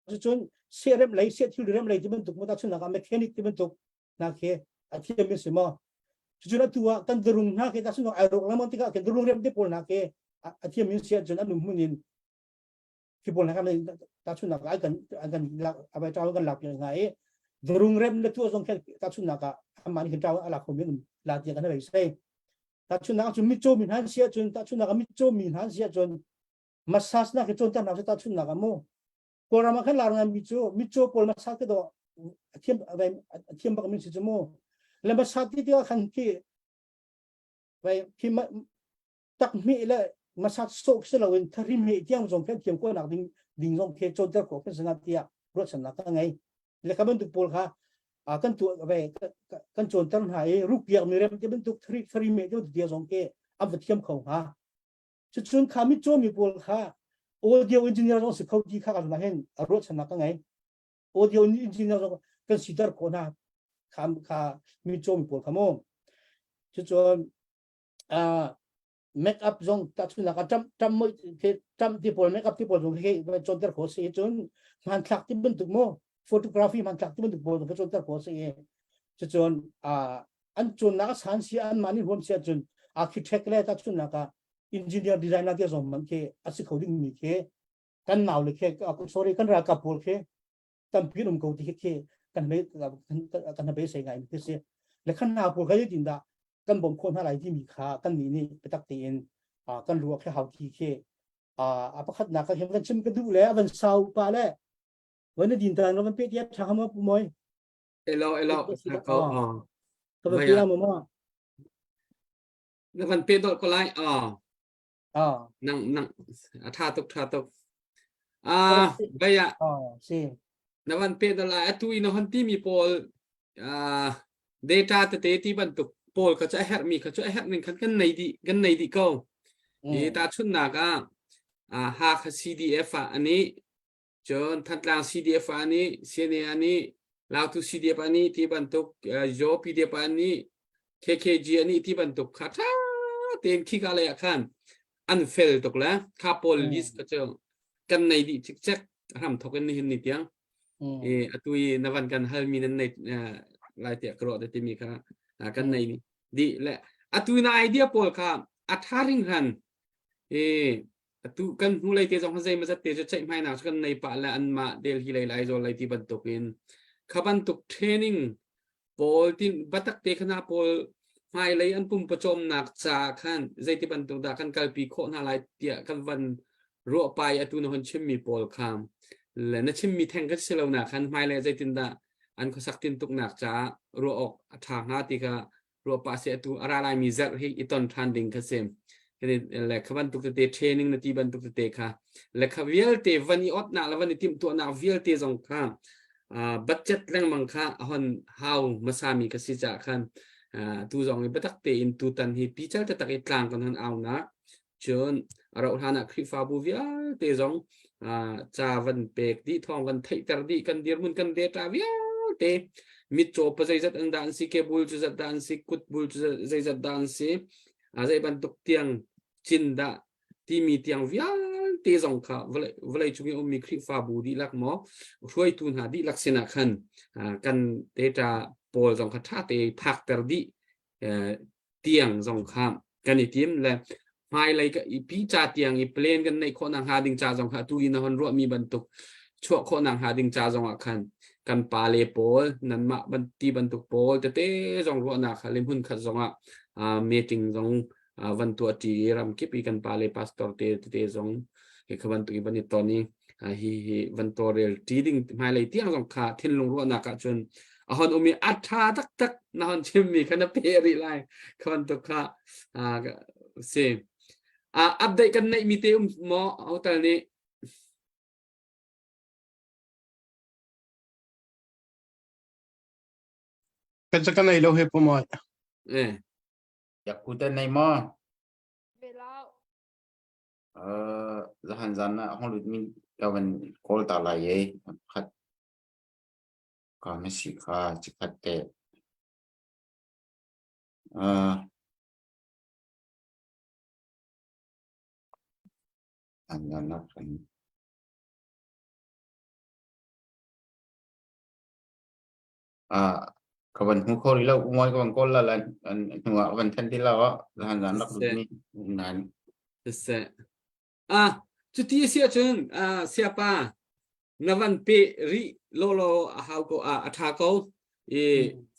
[SPEAKER 4] cucun seh lei seh thil rem lei ti bantuk mu tahchunhnak ah mechanic ti bantuk hna khi a thiam mi si maw cucun atu ah kan darung hna khi tahchunhnak ai rawk lengmang tikah kan darung rem te pawl hna khi a thiam mi si ahcun an um hmun in khi pawl hna kan tahchunhnak ah kan kan lak abai ṭau kan lak piak hna i darung rem le tuah zong khan tahchunhnak ah amah nih khan ṭau a lak kho mi la tiah kan hei sei tahchunhnak cun mitcaw mi hna si ahcun tahchunhnak ah mitcaw mi hna si ahcun massage nak hi cawnter hna seh tahchunhnak ah mu Kawlram ah khan lar ngai mi cu mitcaw pawl massage te dawh a thiam a thiam bak mi si cu mu le massage ti tikah khan khi vai khi tak hmeh le massage sawh si loin thahri hmeh tiang zong khan thiam khawhnak ding ding zong khi cawnter khawh kan si na tiah ruahchannak ka ngei le ka bantuk pawl kha kan tuah ve kan cawnter hna i rukpiak mi rem ti bantuk thari thari meh ti bantuk zong ke an va thiam kho hnga cucun kha mi cawmi pawl kha audio engineer zong si kho ti kha kan hin ruahchannak ka ngei audio engineer zong kan siter khawh hna kha kha mi cawmi pawl kha mu cucun make up zong tahchunhnak ah ṭamh ṭamh moi ṭamh ti pawl make up ti pawl zong khi cawnter khawh si cun hmanthlak ti bantuk mu photography hmanthlak ti bantuk pawl zong khi cawnter khawh si cucun an cawnnak a san si an mah nih huam si ahcun architect le tahchunhnak ah. Engineer designer te zong man khi a si kho ding mi khi kan nau le khi sorry kan ralkap pawl khi tampi an um ko ti khi kan me kan be sei ngai mi si le khan nau pawl kha tin da kan bom khawh hna lai timi kha kan nih nih biatak tein kan ruah khi hau ti khi a pakhat nak kan kan chim ka duh le avan sau pa le van din tan van pe tia tha ma pu moi
[SPEAKER 3] Elo elo ko
[SPEAKER 4] ka van pe ma ma
[SPEAKER 3] Na van pe dol ko lai ah nang nang a tha tuk tha tuk ah baya
[SPEAKER 4] si
[SPEAKER 3] na van pe dol lai atu in hon ti mi pawl ah data tete ti bantuk pawl kha chu a herh mi kha chu a herh ning khan kan nei di kan nei di ko i ta chun nak ah ha kha CDF ah ani Cun Thantlang CDF ah nih CNA ah nih Lautu CDF ah nih ti bantuk Yaw PDF ah nih KKG ah nih ti bantuk kha ṭha tein khika lei ah khan an fel tuk le kha pawl list kha cu kan nei dih cikcek hram thok in nihin ni tiang i atu i na van kan halmi nan nei lai tiah ka ruah te timi kha kan nei dih le atu na idea pawl kha a ṭha hringhran i atu kan hnulei te zong zei mazat te cu ceihmainak cu kan nei pah le anmah Delhi lei le Aizawl lei ti bantukin kha bantuk training pawl tin batak te khana pawl hmailei an pum pawcawmnak ca khan zeiti bantuk dah kan kalpi khawh hna lai tiah kan van ruah pai atu na hon chimmi pawl kha le na chimmi theng kan si lo na khan hmailei zeitin dah an khuasak tin tuknak caah ruah awk a ṭha hnga ti kha ruah pah se atu a ra laimi zarh hi i ton ṭhan ding kha si le kha bantuk tete training na ti bantuk tete kha le kha vialte van i otnak le van i timhtuahnak vialte zong kha budget lengmang kha a hon hau hmasami ka si caah khan tu zong i biatak tein tutan hi pical taktak i tlang kan hon aunak cun a rauh hlan ah Khrihfabu vialte zong ca van pek dih thawng van theihter dih kan dirhmun kan data vialte mitcaw pa zeizat an dah an si kebul cu zat dah an si kutbul cu zeizat dah an si zei bantuk tiang cin dah timi tiang vialte zong kha vawlei cung i ummi Khrihfabu dihlak maw hruaitu hna dihlak sinah khan kan data pawl zong kha ṭha te phakter dih tiang zong kha kan i tim le hmailei ka i pi ca tiang i plan kan neih khawh nak hnga ding ca zong kha atu in na hon ruahmi bantuk chuah khawh nak hnga ding ca zong ah khan kan pa le pawl nanmah ban ti bantuk pawl tete zong ruahnak kha le hmun khat zong ah meeting zong van tuah ṭi i ram kip i kan pa le pastor te tete zong hi kha bantuk i van i ton i hi hi van tawlrel ṭi ding hmailei tiang zong kha thinlung ruahnak ah cun a hon um i a ṭha taktak na hon chimmi kha na pe rih lai kha bantuk kha si update kan neih mi te um maw hotel nih
[SPEAKER 5] Kan ca kan ei lo he pumoi.
[SPEAKER 3] Eh.
[SPEAKER 2] Yakute nei maw?
[SPEAKER 6] Velau.
[SPEAKER 2] Zahan zan ah hong lut mi ka van kawl ta lai e khat ka na si kha chikhat te an zan nak kan ka van hmu kho rih lo umoi ka van kawl la lan an hnu ah van then ti lo zahan zan rak lut mi nan
[SPEAKER 3] Siseh. Ah, cuti a si ahcun ah, siapa na van pe rih lawlaw a hau ko a a ṭha ko i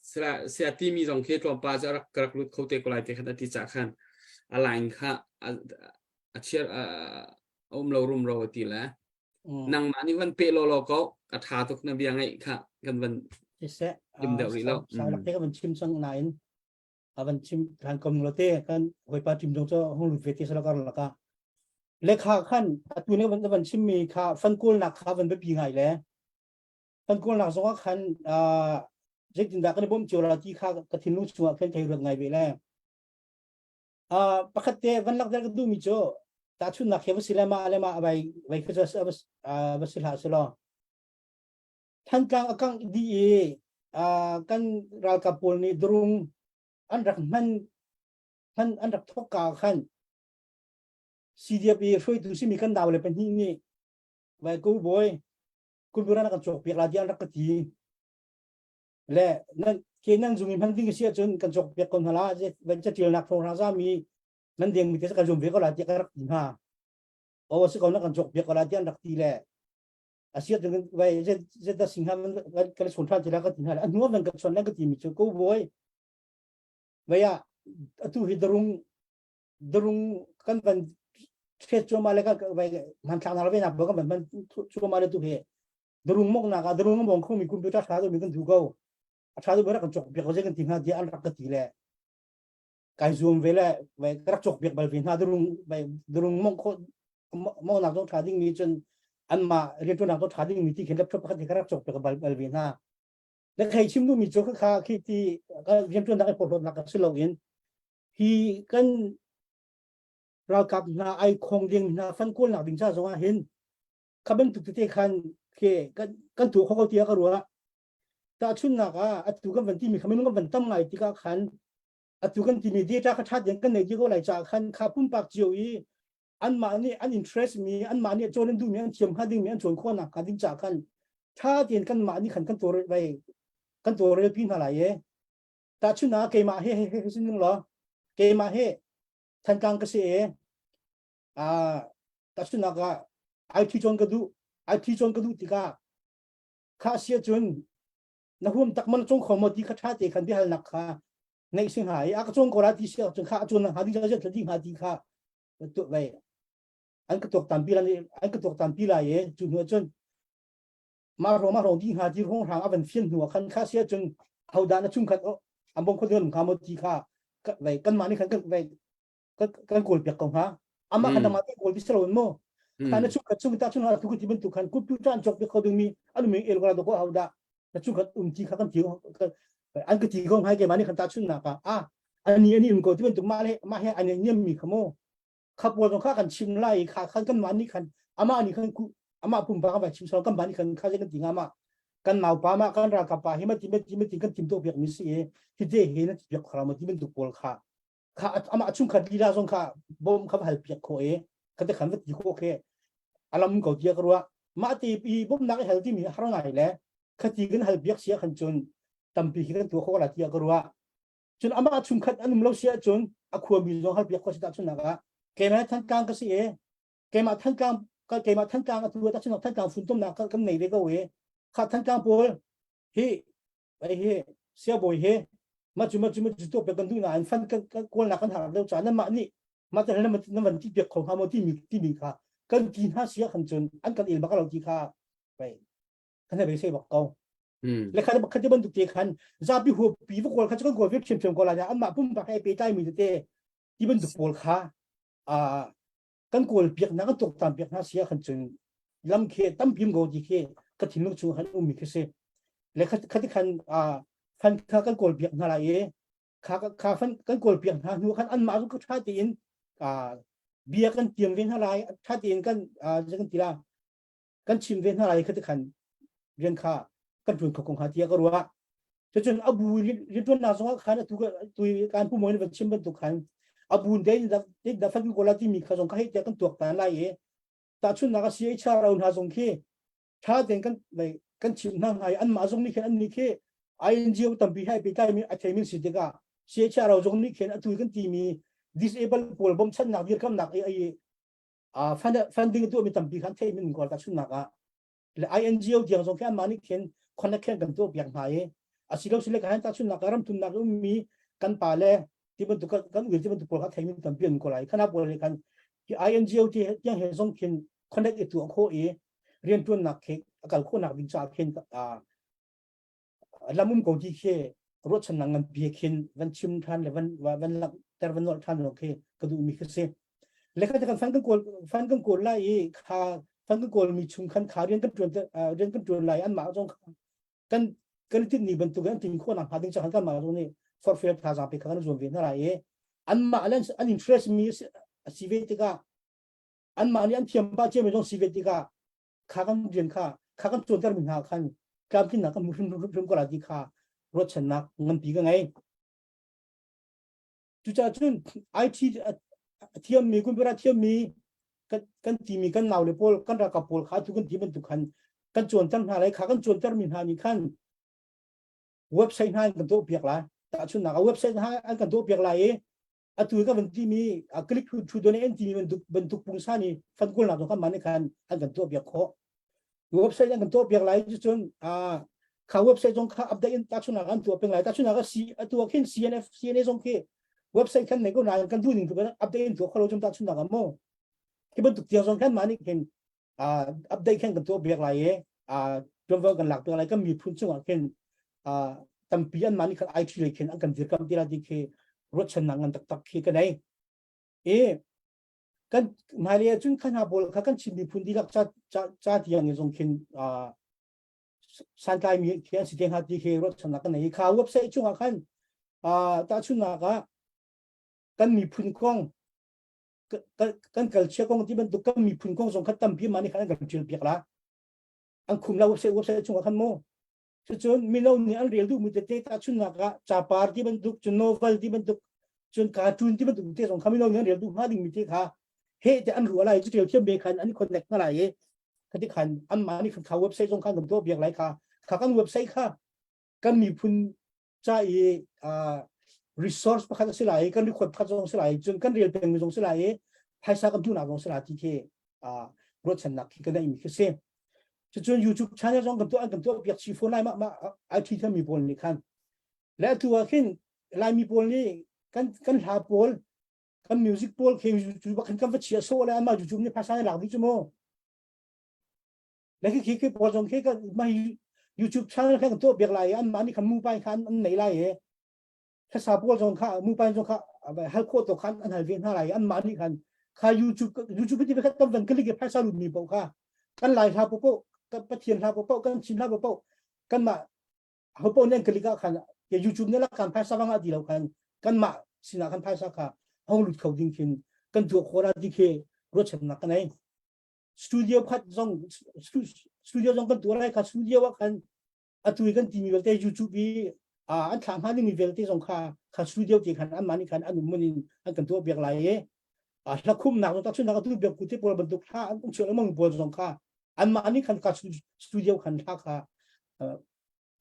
[SPEAKER 3] sia sia timi zong khi tlawmpal cu a rak ka rak lut kho te ko lai te khan a ti cah khan a line kha a a chiar a a um lo rumro a ti le nangmah nih van pe lawlaw ko a ṭha tuk na bia ngaih kha kan van
[SPEAKER 4] Siseh,
[SPEAKER 3] chim deuh rih lo.
[SPEAKER 4] Sau lak te ka van chim cang nain a van chim than kom lo te kan hawipa tim zong cu hung lut ve te sala kar laka lekha khan atu ne van van chim mi kha fan kawl nak kha van biapi ngai le fan kawl nak zong ah khan zeitin dah kan i bawmh cio la ti kha ka thinlung chungah khan thei ruat ngai ve le pakhat te van lak der ka duh mi cu tahchunnak he va si le ma le ma vai vai kha va si hlah si law Thantlang a kangh dih i kan ralkap pawl nih durung an rak hman hman an rak thawk ka khan CDF i hruaitu simi kan nau le pahnih nih vai ko bawi kumburan kan cawk piak la ti an rak ka ti le nan ke nan zung i hman ding si ahcun kan cawk piak ko hna la van catialnak thawng ra zami. Nan deng mi te kan zum ve ko la tiah ka rak ti hna. Aw si ko na kan cawk piak ko la tiah an rak ti le asiat vai zet da singha man kan chon than tila ka ti hna a hnu van ka chon lan ka ti mi chu ko boy vaya atu hi darung darung kan van thet choma le ka vai man thlang na ve na bo kan van choma le tu he darung mok na ka darung mong khu mi computer tha do mi kan du ko a tha do bara kan chok piak ko je kan ti hna ti an rak ka ti le kai zuam ve le vai ka rak cawk piak bal ve hna durung vai durung mong kho mong nak zong tha ding mi cun an mah riantuan nak tha ding mi ti khin laptop pakhat ka rak cawk piak bal bal ve hna le khei chim du mi cu kha khi ti riantuan nak ai porhlawt nak si lo in hi kan ralkap hna ai khong ding hna fan kawl nak ding cha zong ah hin kha bantuk tete khan ke kan kan tu kho ko tia ka ruah Tahchunhnak ah atu kan van timi kha minung kan van tam ngai tikah khan atu kan timi data kha ṭha tein kan nei dih ko lai caah khan kha pumpak cio i anmah nih an interest mi anmah nih cawn an duhmi an thiam hnga dingmi an cawn khawhnak hnga ding caah khan ṭha tein kanmah nih khan kan tawlrel vai kan tawlrel pi hna lai e. Tahchunhnak ah keimah he he he sin ning law keimah he Thantlang ka si e ah tahchunhnak ah IT cawn ka duh IT cawn ka duh tikah Kha si ahcun na huam tak man cong kho maw ti kha ṭha te khan biahalnak kha neih si hnga i a ka cong ko la ti si ahcun kha a cawn hnga ding zat ding hnga ti kha tu vai an ka tuaktan pi lai an ka tuaktan pi lai i cu hnu ahcun mah ro mah ro di hnga ti rong hrang a van fian hnu ah khan kha si ahcun hodah na chungkhat an bong kho ding hnga maw ti kha vai kanmah nih khan kan vai kan kawl piak ko hnga amah khan amah te kawl ti silo mu kha na chung chung ta chung ha tu ti bantuk khan computer an chok kho ding mi anu mi el ko do ko hauda na chung khat um ti kha kan ti an ka ti ko ngai ke mani khan ta chun na ka a ani ani um ko ti bantuk ma le ma he ani niam mi kha mo kha pawl kha kan chim lai kha khan kan ma ni khan ama ni khan ku ama pum pa ka chim so kan ba ni khan kha je kan ti nga ma kan nau pa ma kan ra ka pa hi ma ti ma ti ma ti kan tim to piak mi si e hi te he na ti piak khara ma ti bantuk pawl kha kha amah chungkhat lila zong kha bawm kha hal piak khawh i kha te khan va ti khawh khi alam ko tia ka ruah mah ti i bawmnak i hal timi har ngai le khati kan hal piak sia khan cun tampi khi kan tuah khawh la tia ka ruah cun amah chungkhat an um lo sia cun a khuami zong hal piak khawh si ta chun nak ah keimah Thantlang ka si e keimah Thantlang keimah Thantlang atu ta chun Thantlang funtomnak kan nei ve ko e kha Thantlang pawl hi Ai hi siabawi he ma cu ma cu ma cu tuah piak kan duh nain fan kan kawlnak kan har deuh caah nanmah nih mah te na na van ti piak kho hnga maw timi timi kha kan ti hna sia khan cun an kan el bak lo ti kha pei kan he beisei bak ko le kha kha ti bantuk te khan zapi huap pi va kawl kha cu kan kawl ve ṭhiamṭhiam ko lai anmah pumpak he pehtlai mi tete ti bantuk pawl kha a kan kawl piak hna kan tuaktan piak hna sia khan cun lam khi tampi um ko ti khi ka thinlung chung khan ummi khi si le khati khan a fan kha kan kawl piak hna lai i kha kha fan kan kawl piak hna hnu khan anmah cu tha tein a bia kan tiam ve hna lai tha tein kan kan ti la kan chim ve hna lai khati khan rian kha kan ṭuan kho ko hnga tiah ka ruah. Cucun a bu rianṭuannak zongah khan atu tu kan pu moin van chim bantuk khan a bu dei da da fan ko la timi kha zong kha hei tiah kan tuak tan lai i tahchunhnak a CHRO hna zong khi tha tein kan kan chim hna hnga i anmah zong nih khin an nih khi INGO tampi hai pehtlai mi a theimi si tikah CHRO zong nih khin atu kan timi disable pawl bawmchannak dirkamnak i funding tuahmi tampi khan theimi min kawl tahchunhnak ah le INGO tiang zong khi anmah nih khin connect khin kan tuah piak hna i asilo sile ka han tahchunhnak ah ramthumnak ummi kan pa le ti bantuk kan ui ti bantuk pawl kha theimi tampi an ko lai khana pawl he khan hi INGO ti tiang he zong khin connect i tuah khawh i riantuannak khi a kal khawhnak ding caah khin lam um ko ti khi ruahchannak nganpi khin van chim than le van van langhter van nolh than lo khi ka duhmi khi si le kha kan fan kan kawl fan kan kawl lai i kha fan kan kawl mi chung khan kha rian kan tuan rian kan tuan lai an mah zong kan kan tin ni bantuk an tin khawh nak hnga ding chan kan mah zong nih forfel thazaang pe kha kan zuam ve hna lai i an mah le an interest mi a si ve tikah an mah nih an thiam pa cia mi zong si ve tikah kha kan rian kha kha kan tuanter mi hna khan tlamtlinnak kan hmu hrim hrim ko la ti kha ruahchannak nganpi ka ngei. Cucaah cun IT a thiammi computer a thiammi kan kan timi kan nau le pawl kan ralkap pawl kha tu kan ti bantuk khan kan cawnter hna lai kha kan cawnter mi hna nih khan website hna an kan tuah piak lai tahchunhnak a website hna an kan tuah piak lai i. Atu ka van timi click to donate an timi bantuk bantuk pungsan i fund kawlnak zong kan mah nih khan an kan tuah piak khawh. Website an kan tuah piak lai cun kha website zong kha update in tahchunhnak an tuah peng lai. Tahchunhnak ah atu ah khin CNF CNA zong khi website khan nei ko nain kan duh ning tu update in tuah kho lo cun tahchunhnak ah mu. Khi bantuk tiang zong khan mah nih khin update khan kan tuah piak lai i tuanvo kan lak piak lai. Kan miphun chungah khin tampi an mah nih khan IT lei khin an kan dirkamh ti lai ti khi ruahchannak ngan taktak khi ka nei. I kan hmailei ahcun kha hna pawl kha kan Chin miphun dihlak ca ca ca tiang zong khin santlaimi khi an si te hnga ti khi ruahchannak kan nei. Kha website chungah khan tahchunhnak ah kan miphun kong kan culture kong ti bantuk kan miphun kong zong kha tampi mah nih khan an kan ṭial piak la. An khum la website website chungah khan mu. Cucun mino nih an rel duhmi tete tahchunhnak ah capar ti bantuk, cun novel ti bantuk, cun cartoon ti bantuk te zong kha mino nih an rel duh hnga dingmi te kha heh te an ruah lai cu rel thiam ve khan an connect hna lai i khati khan anmah nih kha website zong khan kan tuah piak lai kha kha kan website kha kan miphun ca i resource pakhat a si lai i kan record pakhat zong si lai cun kan rel pengmi zong si lai i phaisa kan hmuhnak zong si lai ti khi ruahchannak khi kan neihmi khi si. Cucun YouTube channel zong kan tuah an kan tuah piak chih fawn lai mah mah IT thiammi pawl nih khan. Le atu ah khin Laimi pawl nih kan kan hla pawl kan music pawl khi YouTube ah khan kan va chia sawh le anmah YouTube nih phaisa lak dih cu mu. Le khi khi khi pawl zong khi kan mah YouTube channel khan kan tuah piak lai i anmah nih khan mobile khan an nei lai i hlasa pawl zong kha mobile zong kha hal khawh to khan an hal ve hna lai anmah nih khan kha YouTube YouTube ti khat kan van click i phaisa lut mi paoh kha kan lai hla paoh kan Pathian hla paoh kan Chin hla paoh kan mah ho paoh nih an click ah khan YouTube nih kan phaisa wang ti lo khan kan mah sinah kan phaisa kha hong lut kho ding khin kan tuah khawh la ti khi ruahchannak kan ei studio khat zong studio zong kan tuah lai kha studio ah khan atu i kan timi vialte YouTube i an thlah hnga dingmi vialte zong kha kha studio te khan anmah nih khan an um in an kan tuah piak lai i hla khumnak zong tahchunhnak atu biak ku te pawl bantuk hla an chuah lengmang pawl zong kha anmah nih khan ka studio khan hla kha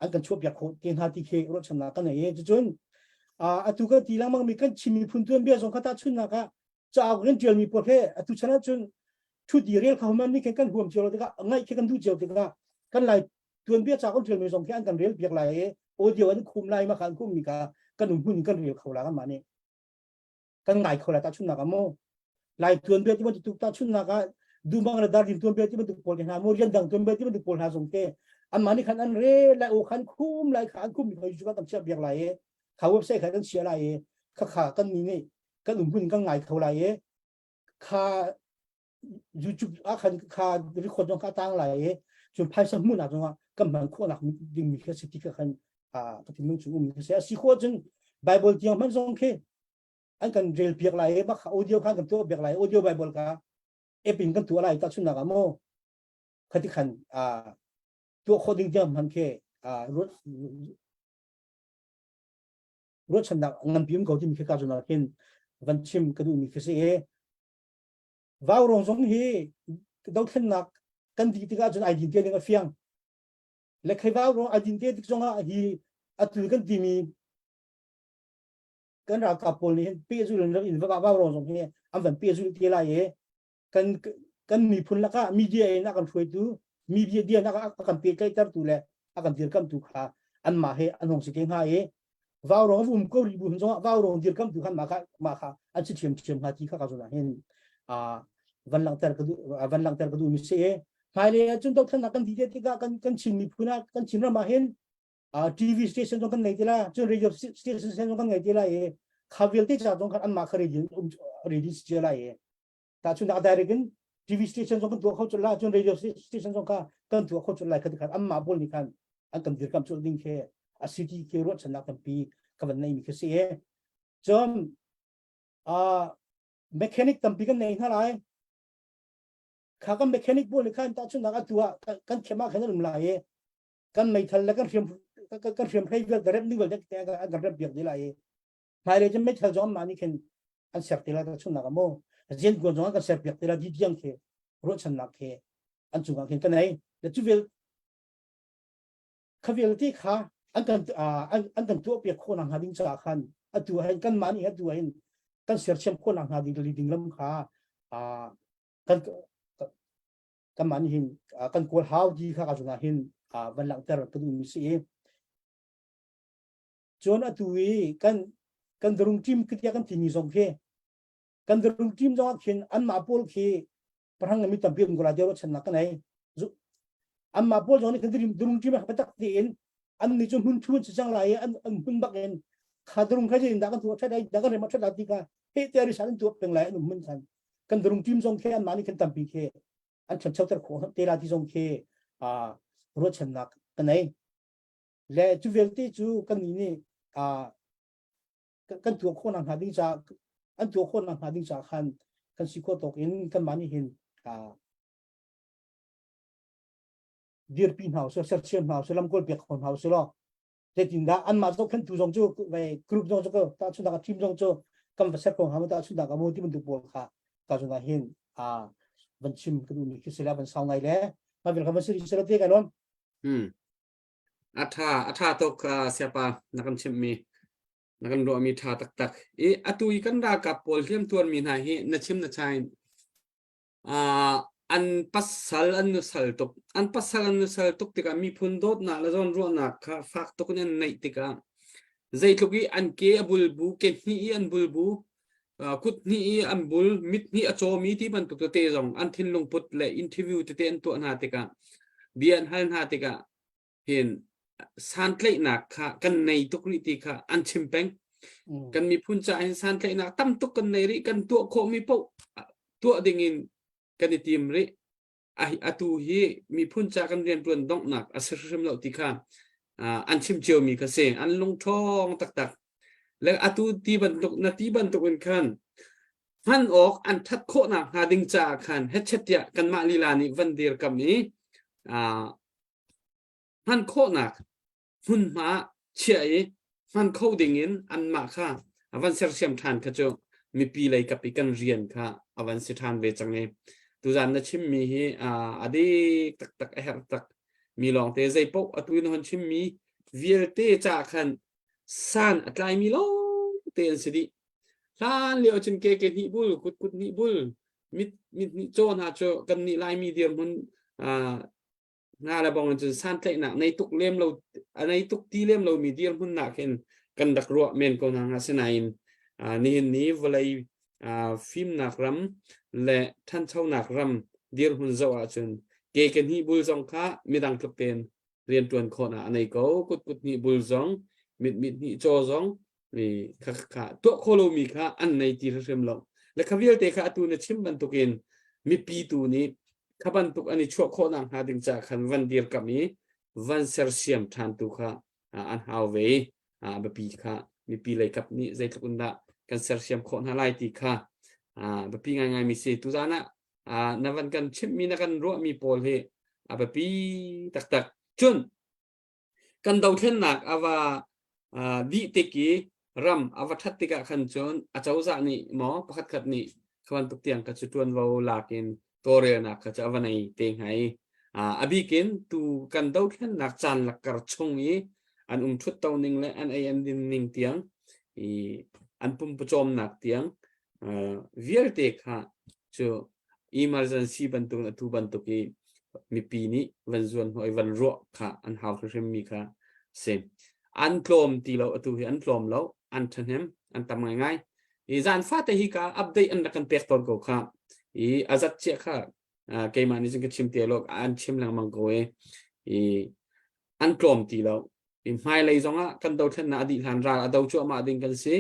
[SPEAKER 4] an kan chuah piak khawh te hna ti khi ruahchannak kan nei i cucun atu kan ti lengmang mi kan Chin miphun tuanbia zong kha tahchunhnak ah cauk kan ṭialmi pawl he atu chan ahcun ṭhut i rel kha human nih khin kan huam cio lo tikah ngaih khi kan duh cio tikah kan lai tuanbia ca kan ṭialmi zong khi an kan rel piak lai i audio an khum lai ma kha an khummi kha kan um hmun kan rel kho la kanmah nih kan ngai kho lai tahchunhnak ah mu lai tuanbia ti bantuk tahchunhnak ah dumang le dardim tuanbia ti bantuk pawl hna mu rian dang tuanbia ti bantuk pawl hna zong te anmah nih khan an rel lai aw khan khum lai kha an khum mi kha YouTube ah kan chiah piak lai i kha website kha kan chiah lai i kha kha kan ni nih kan um hmun kan ngai kho lai i kha YouTube ah khan kha record zong kha tang lai i cun phaisa hmuhnak zongah kan hman khawhnak dingmi kha si ti kha khan ka thinlung chung ummi kha si a si khawh cun Bible tiang hmanh zong khi an kan rel piak lai i bak audio kha kan tuah piak lai audio Bible kha app in kan tuah lai tahchunhnak ah maw khati khan tuah khawh ding tiang hmanh khi ruahchannak nganpi um ko timi khi ka zun ah khin van chim ka duhmi khi si i Vaurawng zong hi dothlennak kan dih tikah cun ai din te ding a fiang le khei vaurawng ai din te tik zongah hi atu kan timi kan ralkap pawl nih hin pehzul in in vaurawng zong hi an van pehzul te lai i kan kan miphun lakah media in a kan hruaitu media dia nak a kan pehtlaihtertu le a kan dirkamtu kha anmah he an hong si te hnga i vaurawng um ko rih bu hin zongah vaurawng dirkamtu khan mah kha mah kha an si ṭhiamṭhiam hnga ti kha ka zun ah hin van langhter ka duh van langhter ka duh mi si i hmailei ah cun dothlennak kan dih te tikah kan kan Chin miphun ah kan Chin ram ah hin TV station zong kan ngei ti la cun radio station zong kan ngei ti lai i kha vialte ca zong khan anmah kha radio um radio si cia lai i Tahchunhnak direct in TV station zong kan tuah kho cun la cun radio station zong kha kan tuah kho cun lai kha khan anmah pawl nih khan an kan dirkamh cun ding khi a city khi ruahchannak tampi ka van nei mi khi si e cun mechanic tampi kan nei hna lai kha kan mechanic pawl nih khan tahchunhnak atu ah kan khem ah khan an um lai i kan meithal le kan hriam kan hriam hlei vialte rep ning vialte an kan rep biak dih lai i hmailei cun meithal zong anmah nih khin an ser te lai tahchunhnak ah maw rian kuan zong an kan ser piak te lai ti tiang khi ruahchannak khi an cungah khin kan ei le cu vial kha vialte kha an kan an kan tuah piak khawh nak hnga ding caah khan atu ah hin kanmah nih atu ah hin. Kan sersiam khawhnak hnga ding ding lam kha kan kanmah nih hin kan kawl hau ti kha ka zungah hin van langhter ka duhmi si i cun atu i kan kan darung team kitia kan timi zong khi kan darung team zong ah khin anmah pawl khi parang mi tampi um ko la deu channak kan ei anmah pawl zong nih kan durung team ah tak tiin an ni cu hmun thun si cang lai an an hmun bak in kha durung kha jin da kan tu that ai da kan rem that la ti ka he te ri san tu peng lai an um mun khan kan durung team zong khe an mani kan tampi khe an chan chau ter kho te la ti zong khe a ruahchannak kan ei le cu vialte cu kan ni nih a kan tuah khawh nak hnga ding ca an tuah khawh nak hnga ding ca khan kan si khawh tawk in kan mah nih hin dirpi hna usih sersiam hna usih lamkawl piak kho hna usih law zeitindah anmah zohkhenhtu zong cu group zong cu tahchunhnak team zong cu kan va ser ko hnga ma tahchunhnak a mu ti bantuk pawl kha ka zungah hin a van chim ka duhmi khi sila van sau ngai le ma vel kha van siri sila te ka lom.
[SPEAKER 3] Hmm a tha a tha tuk siapa na kan chimh mi na kan ruah mi tha taktak i atu i kan ralkap pawl hliam tuar mi hna hi na chim na chain an pasal an nusal tuk an pasal an nusal tuk tikah miphun dawtnak le zawnruahnak kha fak tuk in an neih tikah zeitluk i an ke a bulbu ke hnih i an bulbu kut hnih i an bul mit hnih a cawmi ti bantuk tete zong an thinlung put le interview tete an tuah hna tikah bia an hal hna tikah hin santlaihnak kha kan nei tuk rih ti kha an chim peng. Kan miphun caah hin santlaihnak tam tuk kan nei rih, kan tuah khawhmi paoh tuah dingin kan i tim rih. Atu hi miphun ca kan rianṭuan donghnak a si hrim lo ti kha an chim ciomi kha si. An lungṭhawng taktak. Le atu ti bantuk na ti bantuk in khan hman awk an ṭhat khawhnak hnga ding caah khan hetchet tiah kanmah lila nih van dirkam i hman khawhnak hmunhma chiah i hman kho dingin anmah kha a van sersiam ṭhan kha cu mipi lei kap i kan rian kha a van si ṭhan ve cang i tuzan na chimmi hi a dik taktak a herh tak mi lawngte zeipaoh atu in hon chimmi vialte ca khan san a tlaimi lawngte an si dih. Hlan lio cun ke ke hnih bul kut kut hnih bul mit mit hnih caw hna cu kan nih Laimi dirhmun nga le bong in cun santlaihnak nei tuk lem lo a nei tuk ti lem lomi dirhmun nak hin kan rak ruah men ko hna hnga. Sinain nihin ni vawlei fimnak ram le ṭhanchonak ram dirhmun zoh ahcun ke ke hnih bul zong kha midang tluk tein rianṭuan khawhnak a nei ko. Kut kut hnih bul zong mit mit hnih caw zong kha kha tuah kho lomi kha an nei ti hrim lo le kha vialte kha atu na chim bantukin mipi tu nih kha bantuk an i chuah khawhnak hnga ding ca khan van dirkamh i van sersiam ṭhan tu kha an hau ve i biapi kha mipi lei kap nih zeitluk in dah kan sersiam khawh hna lai ti kha biapi ngaingai mi si. Tuzan ah na van kan chimhmi na kan ruahmi pawl hi a biapi taktak. Cun kan dothlennak a va dih tik i ram a va ṭhat tikah khan cun acozah nih maw pakhatkhat nih kha bantuk tiang kha cu ṭuanvo lak in tawlrelnak kha cu a va nei te hnga i a bik in tu kan dothlennak caan lakkar chung i an um ṭhut to ning le an ei an din ning tiang i an pumpucawmnak tiang vialte kha cu emergency bantuk atu bantuk i mipi nih van zuan hnawh i van ruah kha an hau hrimhrim mi kha si. An tlawm ti lo, atu hi an tlawm lo, an ṭhahnem, an tam ngaingai. I zan fate hi ka update an rak kan pek tawn ko kha. I azat chiah kha keimah nih cun ka chim te lo, an chim lengmang ko i i an tlawm ti lo. I hmailei zongah kan dothlennak a dih hlan ral a do cuahmah ding kan si.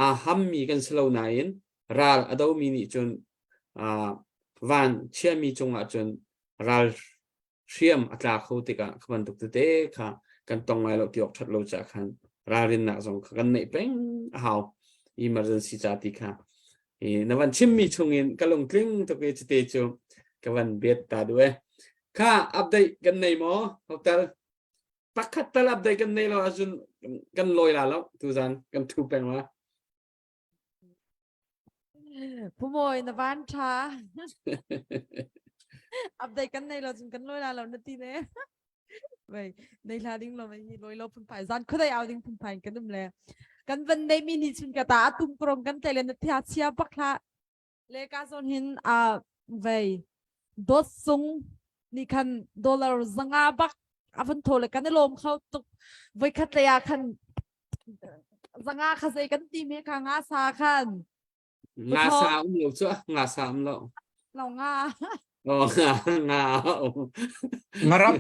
[SPEAKER 3] Aa hammi kan si lo nain ral a domi nih cun van chiami cungah cun ral hriam a tla kho tikah kha bantuk tete kha kan tong lai lo ti awk ṭhat lo caah khan ralrinnak zong kha kan neih peng a hau emergency ca ti kha. I na van chimmi chungin ka lungtling tuk i cite cu ka van bet ta du e kha. Update kan nei maw hotel pakhat tal? Update kan nei lo ahcun kan lawi la lo, tuzan kan thu peng la.
[SPEAKER 6] Pu Mawi, na van ṭha. Update kan nei lo cun kan lawi la lo na ti ne. Wei, nei hla ding lo mei hi lawi lo phunphai zan khuadei au ding phunphai kan um le. Kan van nei mi nih chun ka ta atum krom kan tlai le na thia chia bak hla. Le ka zawn hin a vei dot sung nih khan dollar zanga bak a van tho le kan i lawm kho tuk. Voi khat le ah khan zanga kha zei kan ti me kha nga sa khan
[SPEAKER 3] Nga sa um lo cu nga sa um lo.
[SPEAKER 6] Lo nga.
[SPEAKER 3] Oh nga nga.
[SPEAKER 5] Ngarap.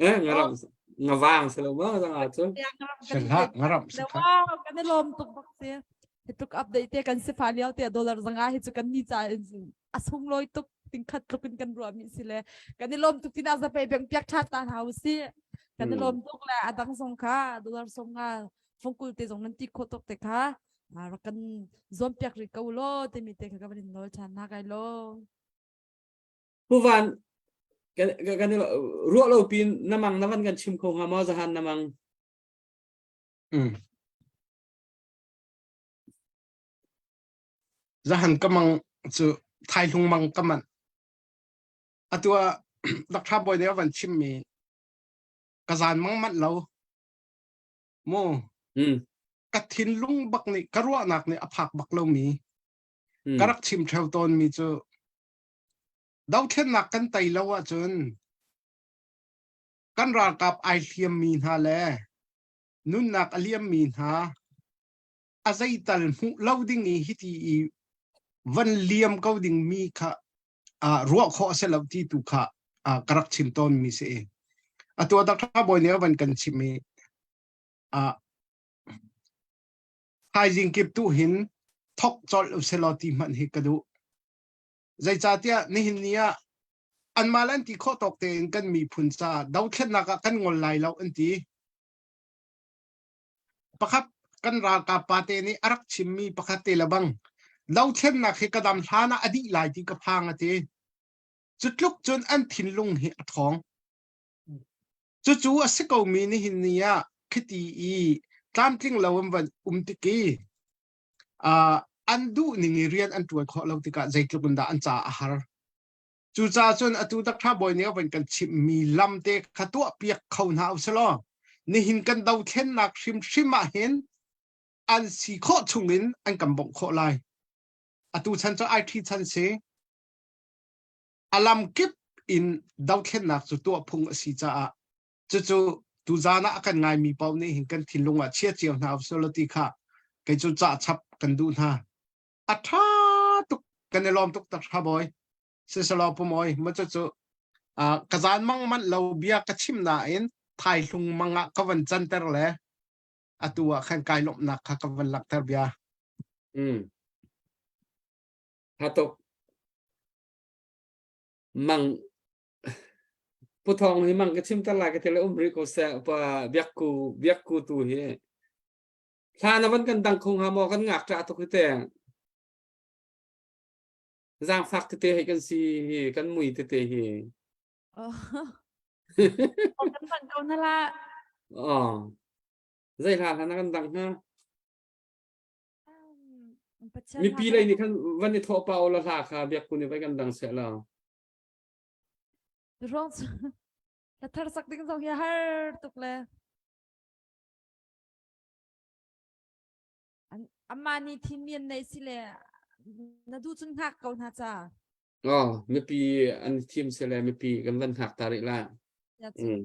[SPEAKER 3] Eh ngarap. Ngawang se lo ma nga cu.
[SPEAKER 5] Shalha ngarap
[SPEAKER 6] sikha. Kan i lawm tuk bak si. Hi tuk update te kan si fa liao te dollar zanga hi cu kan ni ca a sunglawi tuk tingkhat tluk in kan ruah mi si le kan i lawm tuk tina za pe beng piak tha ta hau si kan i lawm tuk le adang zong kha dollar song nga fongkul te zong nan ti kho tuk te kha rak kan zuam piak rih ko law timi te kha ka van in nawl ṭhan hna kai law.
[SPEAKER 3] Puvan kan kan ruah lo pin namang na van kan chim kho hnga maw zahan namang
[SPEAKER 5] Mm. Zahan ka mang cu thaihlung mang ka manh. Atu ah Dr. Bawi nih a van chimmi ka zan mang manh lo. Mu ka thinlung bak nih ka ruahnak nih a phak bak lomi ka rak chim theo tawnmi cu dothlennak kan tei lo ahcun kan ralkap ai hliammi hna le nunnak a liammi hna a zeital hmuh lo ding i hiti i van liam ko ding mi kha ruah khawh a si lo ti tu kha ka rak chim tawnmi si i atu Dr. Bawi nih a van kan chim i thaizing kip tu hin thok colh uselaw ti hmanh hi ka duh. Zeicahtiah nihin ni ah anmah le an ti khawh tawk tein kan miphun caah dothlennak ah kan ngol lai lo an ti. Pakhat kan ralkap pa te nih a rak chimmi pakhat te le bang dothlennak hi ka dam hlan ah a dih lai ti ka phang a ti. Cu tluk cun an thinlung hi a ṭhawng. Cucu a si komi nihin ni ah khiti i tlamtling lo an van um tik i an duh ning i rian an ṭuan khawh lo tikah zeitluk in dah an caah a har. Cucaah cun atu Dr. Bawi nih a van kan chimhmi lam te kha tuahpiak kho hna usilaw nihin kan dothlennak hrimhrim ah hin an si khawh chungin an kan bawmh khawh lai. Atu chan cu IT chan si. A lam kip in dothlennak cu tuah phung a si caah cucu tuzaan ah a kan ngaimi paoh nih hin kan thinlung ah chia cio hna usulaw ti kha kei cu cah chap kan duh hna. A ṭha tuk kan i lawm tuk tak ṭha bawi. Sisalaw pumawi ma cucu ka zaan mang manh lo bia ka chim nain thaihlung mang ah ka van canter le atu ah khan kai lawmhnak kha ka van langhter bia.
[SPEAKER 3] Mm. Tha tuk. Mang Pu Thawng hi mang ka chim tar lai ka ti le um rih ko seh pa biak ku biak ku tu hi hla na van kan dang kho hnga maw kan ngak ṭah tuk hi te zaangfak tete hei kan si hi kan mui tete hi
[SPEAKER 6] Oh. Kan dang ko na la.
[SPEAKER 3] Oh. Zei hla hla na kan dang hnga? Mipi lei nih khan van i thawh pa la hla kha biak ku nih vai kan dang seh la.
[SPEAKER 6] Ruang cu la thar sak ding zong hi har tuk le. Amma nih thimmi an nei si le na duh cun hngak ko hna ca.
[SPEAKER 3] Oh, mipi an thim si le mipi kan van hngak ta rih la. Mm.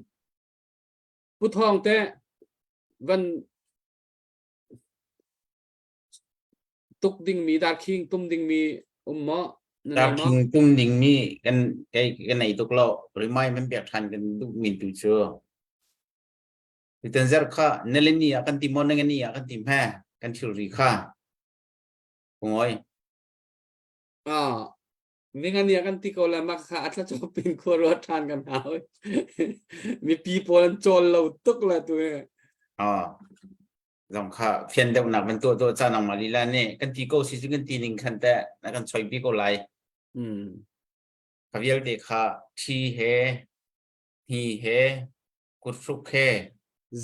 [SPEAKER 3] Pu Thawng te van tuk dingmi darkhing tum dingmi um maw?
[SPEAKER 2] Darkhing tum dingmi kan kei kan nei tuk lo. Remind man pek than kan duh min tu cu. Tutan zarh kha nilini ah kan ti maw ningani ah kan ti hme kan thilri kha kungoi
[SPEAKER 3] Ah, ningani ah kan ti ko le mak kha atla chop pin khua ruat than kan hau. Mipi pawl an chawl lo tuk la tu he.
[SPEAKER 2] Ah, zong kha fian deuh nak van tuah tuah ca nang ma lila ne kan ti ko si cu kan ti ning khan te na kan choi pi ko lai.
[SPEAKER 3] Hmm.
[SPEAKER 2] Kha vialte kha thi he hi he kuthruk he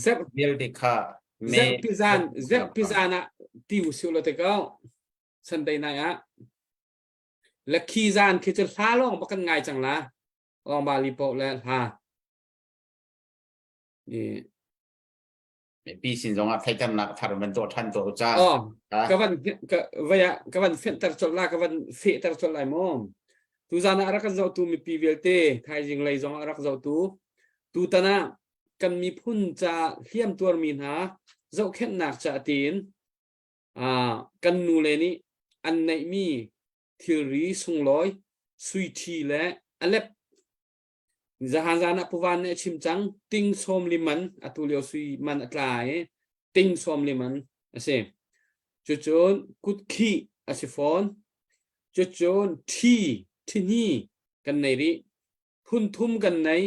[SPEAKER 3] Zerh
[SPEAKER 2] vialte kha me
[SPEAKER 3] zerhpi zan zerhpi zan ah ti usih law te ko Sunday night ah lakhi zan khi cu hla lawng bak kan ngai cang la ong bali po le hla i.
[SPEAKER 2] Mipi sin zong ah theihternak thar van tuah ṭhan tuah u ca.
[SPEAKER 3] Oh, ka van ka vaya ka van fenhter colh la ka van fehter colh lai mu. Tuzan ah a rak kan zohtu mipi vialte thaizing lei zong ah a rak zohtu tutan ah kan miphun ca hliam tuarmi hna zohkhenhnak ca tiin kan nu le nih an neihmi thilri sunglawi sui ṭhi le alep Zahan zan ah Puvan nih a chim cang ting sawm li man atu lio sui man a tla i ting sawm li man a si. Cucun kutkhih a si fawn. Cucun ṭhi ṭhihni kan nei rih. Phun thum kan nei.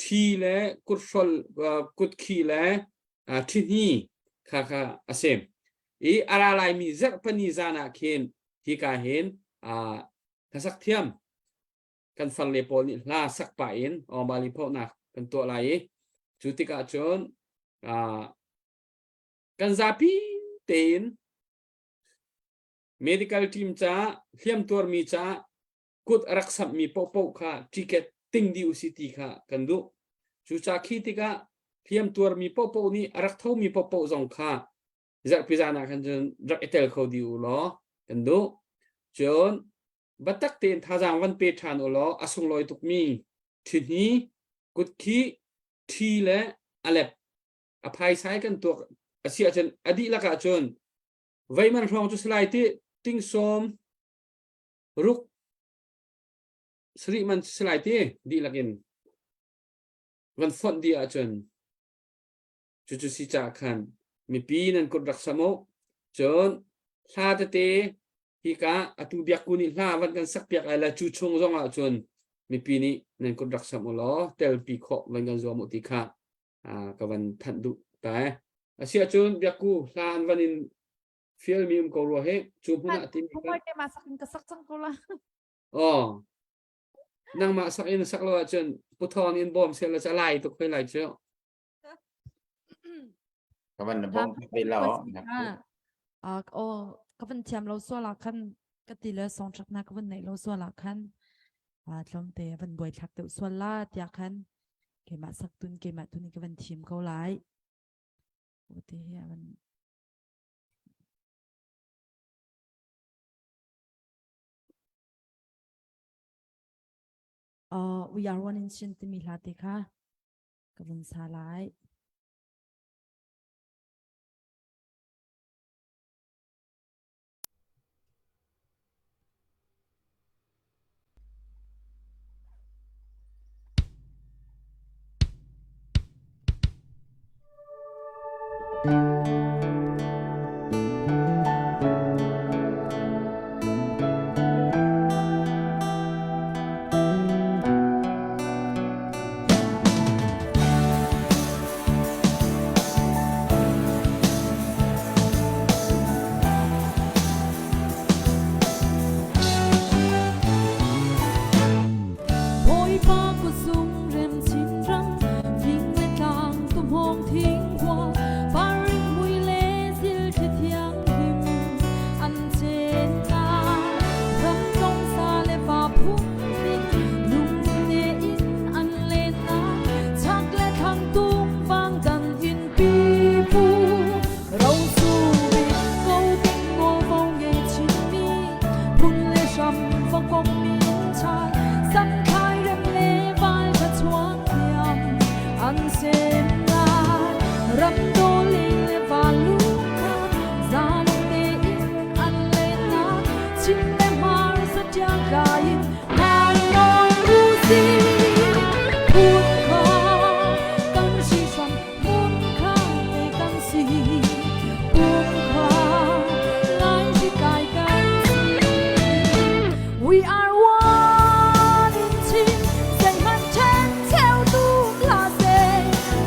[SPEAKER 3] Ṭhi le kuthrol kutkhih le ṭhihni kha kha a si. I a ra laimi zarhpani zan ah khin hika hin hlasak thiam kan farle pawl nih hla sak pah in Bali phohnak kan tuah lai i cu tikah cun kan zapi tein medical team ca hliamtuarmi ca kut a rak samhmi paohpaoh kha ticket ting dih usih ti kha kan duh. Cu ca khi tikah hliamtuarmi paohpaoh nih a rak thomi paohpaoh zong kha zarhpi zan ah khan cun rak i tel kho dih u law kan duh. Cun biatak tein thazaang van pe ṭhan u law a sunglawi tukmi ṭhihni, kutkhih, ṭhi le alep a phaisai kan tuak a si ahcun a dihlak ahcun vei man hrawng cu salai ti ting sawm ruk sarih man salai ti dihlak in van fonh dih ahcun cucu si caah khan mipi nan kut rak sam u cun hla tete hika atu biakku nih hla van kan sak piak ai la cu chung zong ah cun mipi nih nan kut rak sam u law telpi khawh van kan zuam u ti kha ka van thanh duh ta e asiah cun biakku hla an van in fial mi um ko rua he cu hmun ah timi
[SPEAKER 6] ka ma sak in ka sak cang ko la
[SPEAKER 3] oh nangmah sak in sak lo ahcun puthon in bawm sel la cha lai tuk hoi lai cu
[SPEAKER 2] Ka van na bawm ve lo.
[SPEAKER 6] Ah, oh, ka van thiam lo sual ah khan ka ti le song chak na ka van nei lo sual ah khan tlawm te van buai thlak deuh sual la tiah khan keimah sak tun keimah tun ka van thim ko lai. Ti hi van We are one in Chin timi hla te kha ka vun sa lai. Bawipa kuzung rem chinram fing le tlang tumhawng thing hua paring mui le zil thli thiang hlim an chen na ram tong sa le va phung tling lung ne in an len na chak le thlang tung vang dan in pi pu ro su bi ko ting ngol vo nge chin mi phun le hram fong kom min cha sam khai rem le vai tha chuang thiam an sem na ram do le le va lu kha za lung te in an le na chim le mar sa tia kai in nai noi u si phun kha kan si sam mun kha te kan si pum kha lai si kai kan si we are one in Chin zeihmanh ṭhen cheu tu hlah seh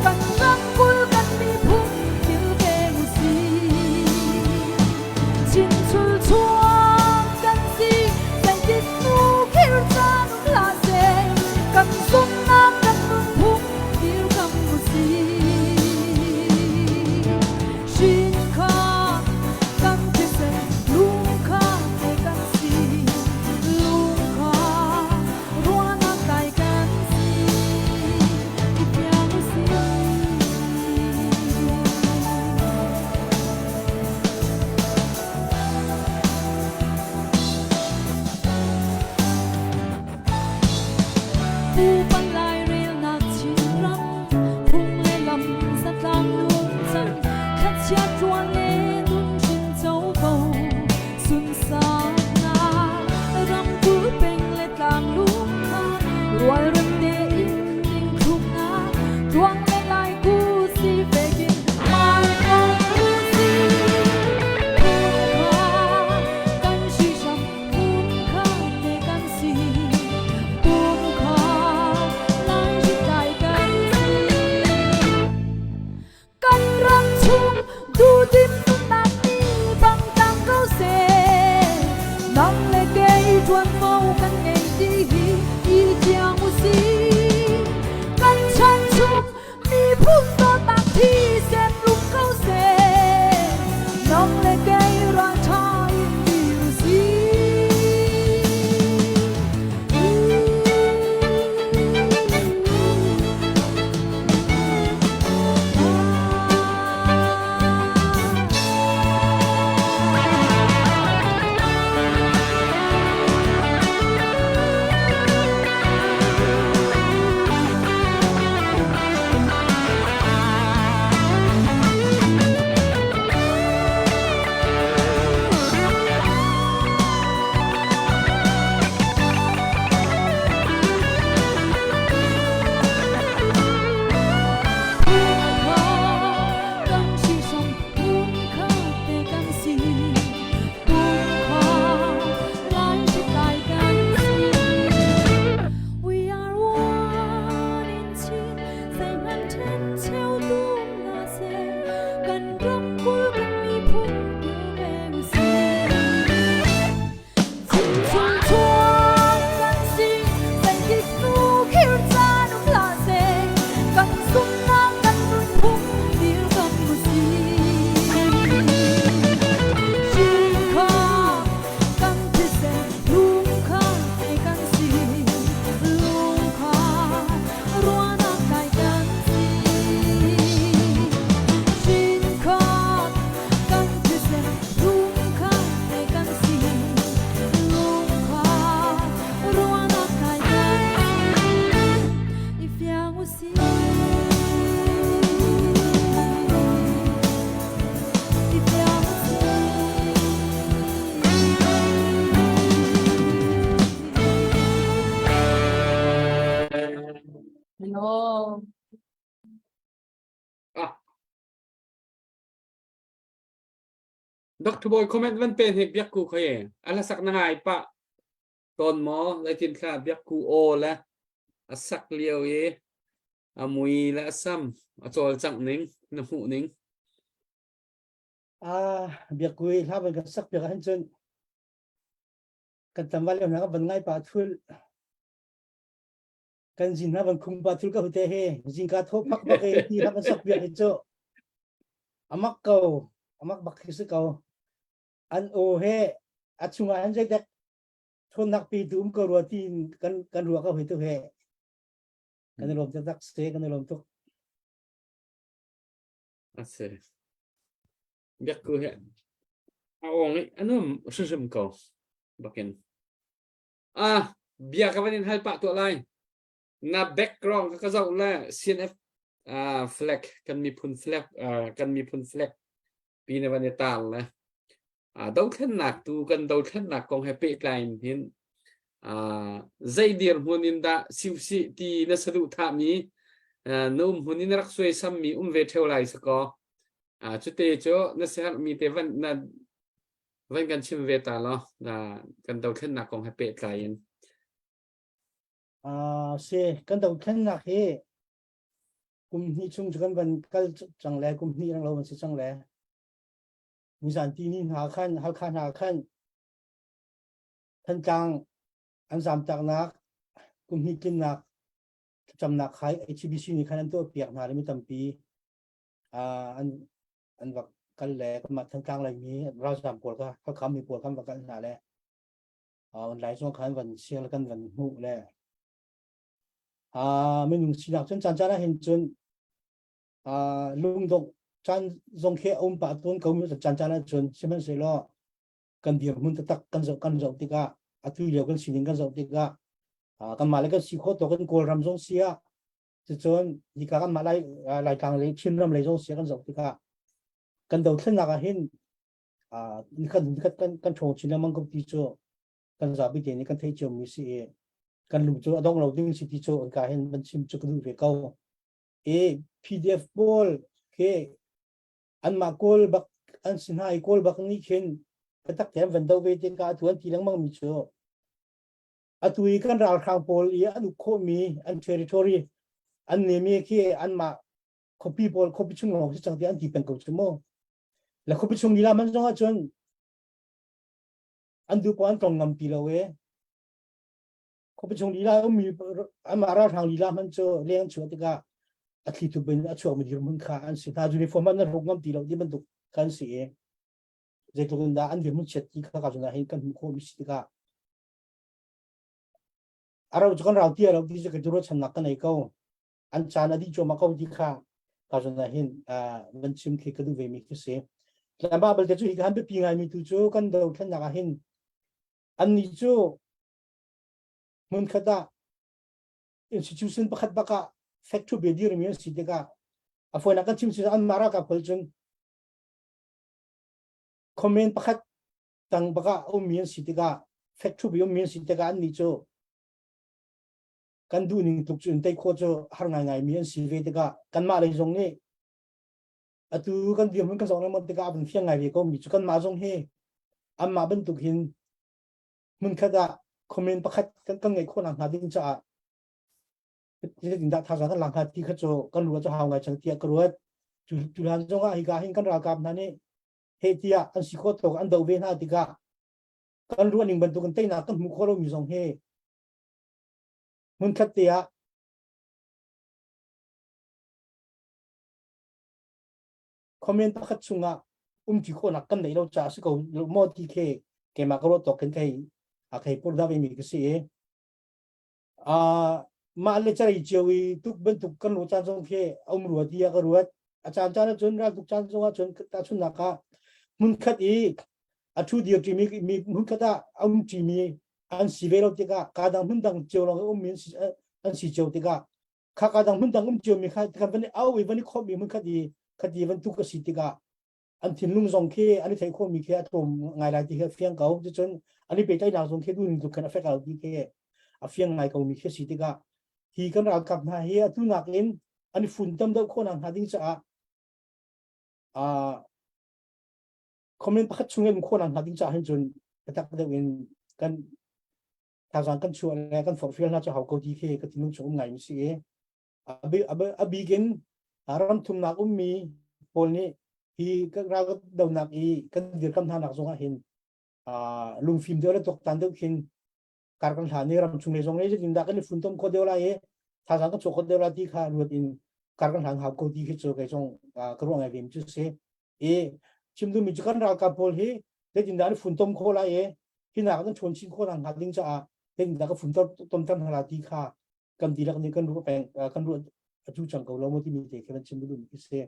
[SPEAKER 6] kan ramkulh kan miphun kilveng u sih Chin chul chuak kan si zeitik hnu khir caan um hlah seh kan zumhnak kan nun.
[SPEAKER 1] Ṭuang le lai ku si vekin mai ko u si. Phung kha kan si hram, phung kha te kan si. Phung kha lai hritlai kan si. Kan ram chung duhdim nunnak nih bang tang ko seh. Nang le kei ṭuanvo kan ngei ti hi i fiang u sih. Kan chan chung miphun dawtnak thisen lum ko seh. Nang le kei ralṭha in dir u sih. We are one in Chin, zeihmanh ṭhencheu tum hna seh, kan ramkulh kan miphun kilveng usih. Chimchungchuak kan si, zeitik hnu khir caan um hlah seh, kan zumhnak kan nunphung dirkam usih. Hri kha kan thisen, lung kha te kan si, lung kha ruahnak dai kan si. Hrin kha kan thisen, lung kha te kan si, lung kha ruahnak dai kan si. I fiang usih. I fiang usih.
[SPEAKER 6] Hello.
[SPEAKER 3] Ah. Dr. Boy comment van pen hek biak ku khoye. Ala sak na ngai pa. Ton mo lai tin thla biak ku o la. A sak liao ye. A mui la sam. A chol chang ning. Na hmu ning.
[SPEAKER 4] Ah, biak ku hla van kan sak biak hin cun kan tam wal na ka van ngai pa thul kan zin hna van khung pa thul ka hute he zingka tho phak bak e ti hla kan sak biak hi cu amak ko amak bak khi si ko an o he a chungah an zei dek thonnak pi tu um ko rua ti kan kan rua ka hui tu he kan i lawm taktak se kan i lawm tuk
[SPEAKER 3] Ase. Biak ku he a ong i anum hrimhrim ko bakin. Ah, bia ka van in hal pah tuah lai. Na background ka ka zoh le CNF uh, flag kan miphun flag uh, kan miphun flag pi na van i tar le uh, dothlennak tu kan dothlennak kong he pehtlai in hin uh, zei dirhmun in dah siusi ti na saduh thahmi uh, na um hmun in rak suaisammi um ve theu lai sakaw uh, cute cu na siherhmi te van na Van kan chim ve ta law kan dothlennak kong he pehtlai in.
[SPEAKER 4] Uh, si kan dothlennak hi kum hnih chung cu kan van kal cang le kum hnih rang lo van si cang le nizan ti ni hna khan Halkha hna khan Thantlang an zamtaknak kum hnih tlinnak thlacamnak khai HBC nih khan an tuah piak hna le mi tampi uh, an an va kal le kanmah Thantlang laimi ralzaam pawl kha Halkha mi pawl khan va kal hna le online zong khan van share kan van hmuh le minung sinak cun caan caan ah hin cun lungdongh caan zong khi a um pah tawn ko mi caan caan ah cun sihmanhsehlaw kan dirhmun taktak kan zoh kan zoh tikah atu lio kan sining kan zoh tikah kanmah le kan si khawh tawk in Kawlram zong si ah Cucun hika kanmah Lai Laitlang lei Chinram lei zong sia kan zoh tikah kan dothlennak ah hin nikhat nikhat kan kan ṭhawng chin lengmang ko ti cu kan zapi te nih kan theih cio mi si i kan lung cu a dong lo ding si ti cu ka hin van chim cu ka duh ve ko. I PDF pawl khi anmah Kawl bak an si hna i Kawl bak nih khin biatak tein van do ve tikah atu an ti lengmang mi cu atu i kan ralhrang pawl i an uk khawhmi an territory an nemi khi anmah khuapi pawl khuapi chung lawng si cang ti an ti peng ko cu mu le khuapi chung lila man zong ahcun an duh paoh an tlong ngam ti lo e khuapi chung lila ummi amah ralhrang lila hmanh cu leng chuah tikah a thli thup in a chuakmi dirhmun kha an si hna uniform an hruk ngam ti lo ti bantuk kan si i zeitluk in dah an dirhmun chiat ti kha ka zun ah hin kan hmuh khawh mi si tikah a ro cu kan rau ti lo ti cu ka ruahchannak ka nei ko an caan a dih cuahmah ko ti kha ka zun ah hin van chim khi ka duh ve mi khi si tlangba balte cu hi kan biapi ngaimi tu cu kan dothlennak ah hin annih cu hmunkhat ah institution pakhat bak ah factory be dirmi an si tikah a fawinak kan chim si an mah ralkap pawl cun comment pakhat tang bak ah ummi an si tikah factory be ummi an si tikah annih cu kan duh ning tluk cun tei khawh cu har ngaingai mi an si ve tikah kanmah lei zong nih atu kan dirhmun kan zoh lengmang tikah a vun fiang ngai ve ko mi cu kanmah zong hi anmah bantuk hin hmunkhat ah comment pakhat kan kan ngeih khawh nak hnga ding caah zeitindah thazaang kan lak hnga ti kha cu kan ruah cu hau ngai cang tiah ka ruat. Cu cu hlan zong ah hika hin kan ralkap hna nih heh tiah an si khawh tawk an doh ve hna tikah kan ruah ning bantuk in teinak kan hmuh khawh lomi zong hi hmunkhat te ah comment pakhat chungah umṭi khawhnak kan neih lo caah si ko maw ti khi keimah ka ruah tawk khin kei a khei pur dah mi ka si i mah le carei cio i tuk bantuk kan ruah caan zong khi a um rua ti ah ka ruat. A caan caan ahcun raltuk caan zong ahcun tahchunhnak ah hmunkhat i a ṭhu dir ṭimi mi hmunkhat ah a um ṭimi an si ve lo tikah ka dang hmun dang cio lawng i ummi an si cio tikah kha ka dang hmun dang um cio mi kha kan van i au i van i khawmh i hmunkhat i khati bantuk a si tikah an thinlung zong khi an i theih khawhmi khi a tlawm ngai lai ti khi a fiang ko. Cucun an i pehtlaihnak zong khi duhning tluk khan a fek lo ti khi a fiang ngai ko mi khi a si tikah hi kan ralkap hna hi atu nakin an i funtom deuh khawhnak hnga ding caah comment pakhat chung in khawhnak hnga ding caah hin cun biatak deuh in kan thazaang kan chuah le kan forhfial hna cu hau ko ti khi ka thinlung chung um ngai mi si i a bik in ram thumnak ummi pawl nih hi kan ral donak i kan dirkam hna nak zong ah hin lungfim deuh le tuaktan deuh khin kar kan hlan i ram chung le zong le zeitin dah kan i funtom kho deuh lai i thazaang kan chuah kho deuh lai ti kha ruat in kar kan hlan hau ko ti khi cu kei zong ka ruah ngai ve mi cu si. I chim duhmi cu kan ralkap pawl hi zeitin dah an funtom kho lai i hi nak an ṭhawn chin khawh nak hnga ding caah zeitin dah ka funtom tomter hna lai ti kha kan dihlak nih kan ruah peng kan ruah atu cang ko lo maw timi te khi van chim duhmi khi si.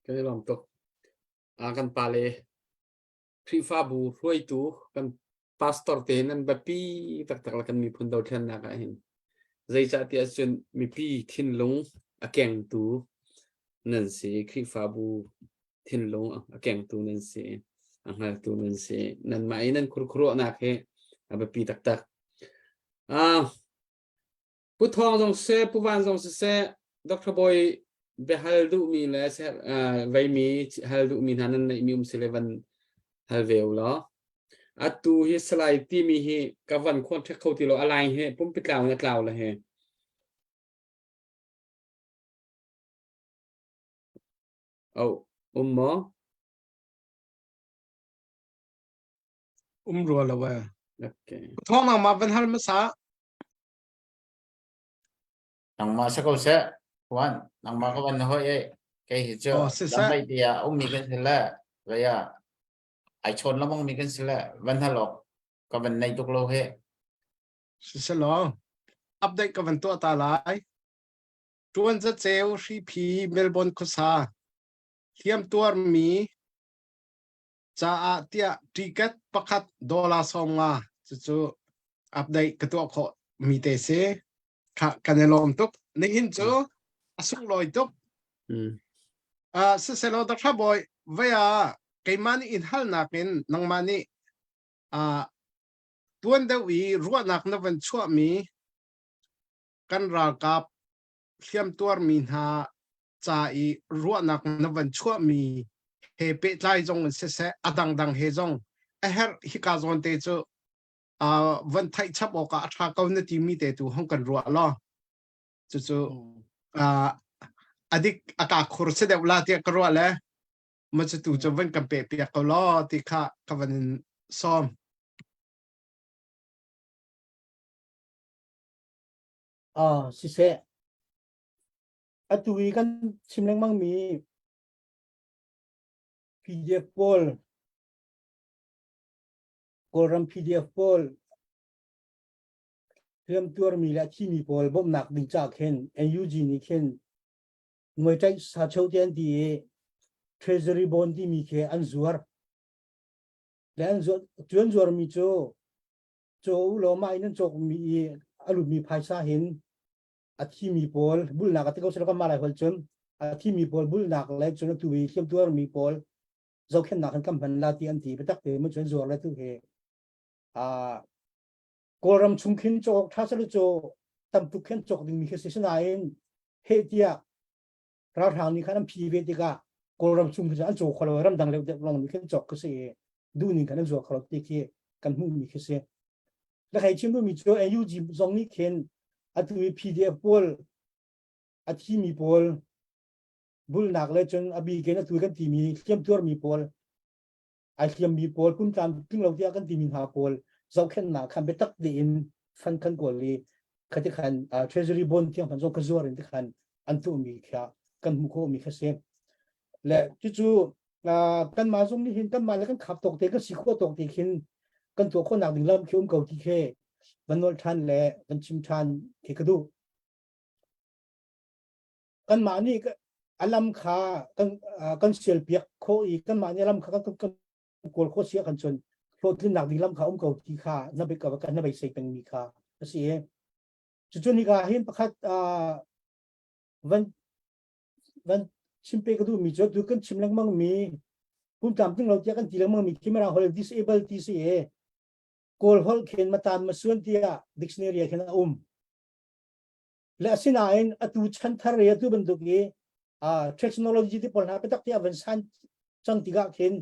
[SPEAKER 3] Kan i lawm tuk. Kan pale Khrihfabu hruaitu kan pastor te nan biapi taktak le kan miphun dothlennak ah hin zeicahtiah cun mipi thinlung a kengtu nan si. Khrihfabu thinlung a kengtu nan si, a hngaltu nan si. Nanmah i nan khurkhuruahnak hi a biapi taktak. Pu Thawng zong siseh, Pu Van zong siseh, Dr. Bawi biahal duhmi le veimi hal duhmi hna nan neihmi um si le van hal ve u law. Atu hi Salai timi hi ka van khuan ṭhek kho ti lo, a line hi pumpi tlau in a tlau le hi. Oh, um maw?
[SPEAKER 5] Um rua lo eh.
[SPEAKER 3] Okay.
[SPEAKER 5] Thawng nangmah van hal hmasa.
[SPEAKER 2] Nangmah si ko seh. Juan, nangmah ka van hoi e. Kei hi cu
[SPEAKER 5] Oh, siseh.
[SPEAKER 2] lamlei tiah ummi kan si le vei ah ai chawn lamong mi kan si le van halok ka van nei tuk lo he.
[SPEAKER 5] Siseh law. Update ka van tuah ta lai. Tuan za ceu hri Melbourne khuasa hliam tuar mi caah tiah ticket pakhat dollar 50 cucu update ka tuah khawh mi te si. Kha kan i lawm tuk. Nihin cu a sunglawi tuk. Uh, siselaw Dr. Boy, vei ah keimah nih in halnak in nangmah nih uh, Tuan deuh i ruahnak na van chuahmi kan ralkap hliamtuarmi hna ca i ruahnak na van chuahmi he pehtlai zong in siseh a dangdang he zong a herh hika zawn te cu uh, van theih chap awkah a ṭha ko na timi te tu hong kan ruah law cucu uh, adik a ka khur si deuh la tiah ka ruah le ma cu tu cu van kan pe piak ko law ti kha ka van in sawm.
[SPEAKER 4] Ah, siseh. Atu i kan chim lengmang mi PDF pawl Kawlram PDF pawl hliamtuarmi le a thimi pawl bawmhnak ding ca khin NUG nih khin muaiṭaih sacho te an ti i treasury bond timi khi an zuar. Le an zuar cu an zuarmi cu caw u law mah in an cawkmi i a lutmi phaisa hin a thimi pawl bulnak a ti ko silo kan mah lai holh cun a thimi pawl bulnak le cun atu i hliamtuarmi pawl zohkhenhnak in kan hman la ti an ti biatak te mu cun zuar le tu hi a Kawlram chung khin cawk tha selu cu tam tuk khin cawk ding mi khi si sinain he tiah ralhrang nih khan an phi ve tikah Kawlram chung khi an caw kho lo ramdang leu deuh long nih khin cawk khi si duh ning khan an zuar kho lo ti khi kan hmuh mi khi si la khai chim mi cu NUG zong nih khin atu i PDF pawl a thi mi pawl bulnak le cun a bikin atu kan timi hliamtuar mi pawl ai hliammi pawl pumtlam tling lo tiah kan timi hna pawl zohkhenhnak khan biatak tein fund kan kawl i khati khan treasury bond tiang khan zong ka zuar in ti khan an tuahmi kha kan hmuh khawhmi kha si le cucu kanmah zong nih hin kanmah le kan khap tawk te kan si khawh tawk te khin kan tuah khawhnak ding lam khi um ko ti khi van nolh ṭhan le van chim ṭhan khi ka duh. Kanmah nih a lam kha kan kan sialpiak khawh i kanmah nih a lam kha kan kan kawl khawh si ahkhan cun hlawhtlinnak ding lam kha um ko ti kha na ka na beisei pengmi kha a si i cucu nika hin pakhat van van chim pe ka duhmi cu tu kan chim lengmang mi pum tlamtling lo tiah kan ti lengmang mi khi mirang holh disable ti si i kawl holh khin matan masuan tiah dictionary ah khin a um Le asinain atu chanthar i atu bantuk i technology ti pawl hna biatak te a van san cang tikah khin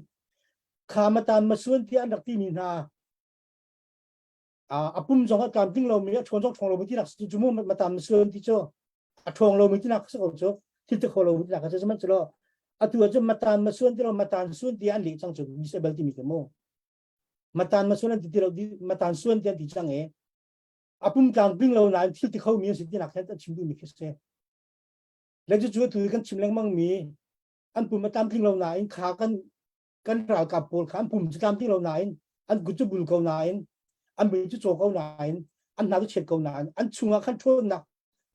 [SPEAKER 4] kha matan masuan ti an rak timi hna a pum zong a tlamtling lomi a ṭhawn zong ṭhawng lomi tinak cu mu matan masuan ti cu a ṭhawng lomi tinak si ko cu thil ti kho lomi tinak si sihmanhsehlaw atu ah cun matan masuan ti lo matan suan ti an leh cang cu disable timi cu mu matan masuan an ti ti lo matan suan ti an ti cang i a pum tlamtling lo nain thil ti khomi an si tinak khan an chim duhmi khi si. Le cucu atu kan chim lengmang mi an pum a tlamtling lo nain kha kan kan ralkap pawl kha an pum cu tlamtling lo nain an kut cu bul ko nain an mui cu caw ko nain an hna cu chiat ko nain an chungah khan ṭhawnnak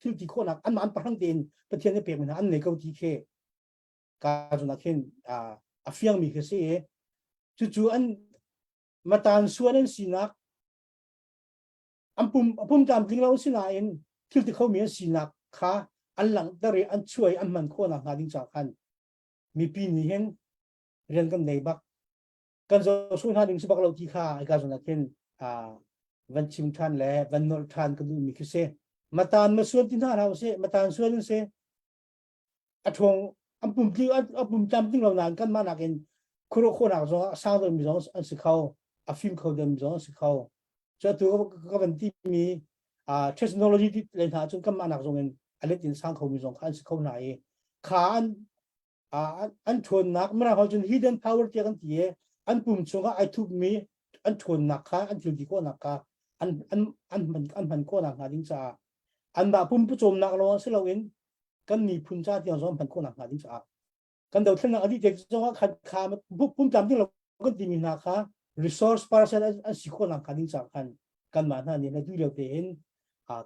[SPEAKER 4] thil ti khawhnak anmah an pahrang tein Pathian nih pekmi hna an nei ko ti khi ka zun ah khin a fiangmi khi si i cucu an matan suan an sinak an pum a pum tlamtling lo sinain thil ti khomi an sinak kha an langhter i an chuai an hman khawhnak hnga ding caah khan mipi nih hin rian kan nei bak kan zoh hna ding si bak lo ti kha ka zon ah khin van chim than le van nolh than ka duhmi khi si matan ma suan ti hna hlah usih matan suan in si a ṭhawng an pum tli a pum tlamtling lo nain kanmah nakin khuaruah khawhnak zong a sang deuhmi zong an si kho a fim kho deuhmi zong an si kho cu atu ka van timi technology ti le hna cun kanmah nak zong in a let in sang khomi zong kha an si kho hna i kha an an ṭhawnnak mirang holh cun hidden power tiah kan ti i an pum chungah ai thupmi an ṭhawnnak kha an thil ti khawhnak kha an an an hman an hman khawhnak hnga ding caah anmah pumpu cawmnak lawng si loin kan miphun ca tiang zong hman khawhnak hnga ding caah kan dothlennak a dih tik zong ah khan kha pum tlamtling lo kan timi hna kha resource person an si khawhnak hnga ding caah khan kanmah hna nih na duh lio tein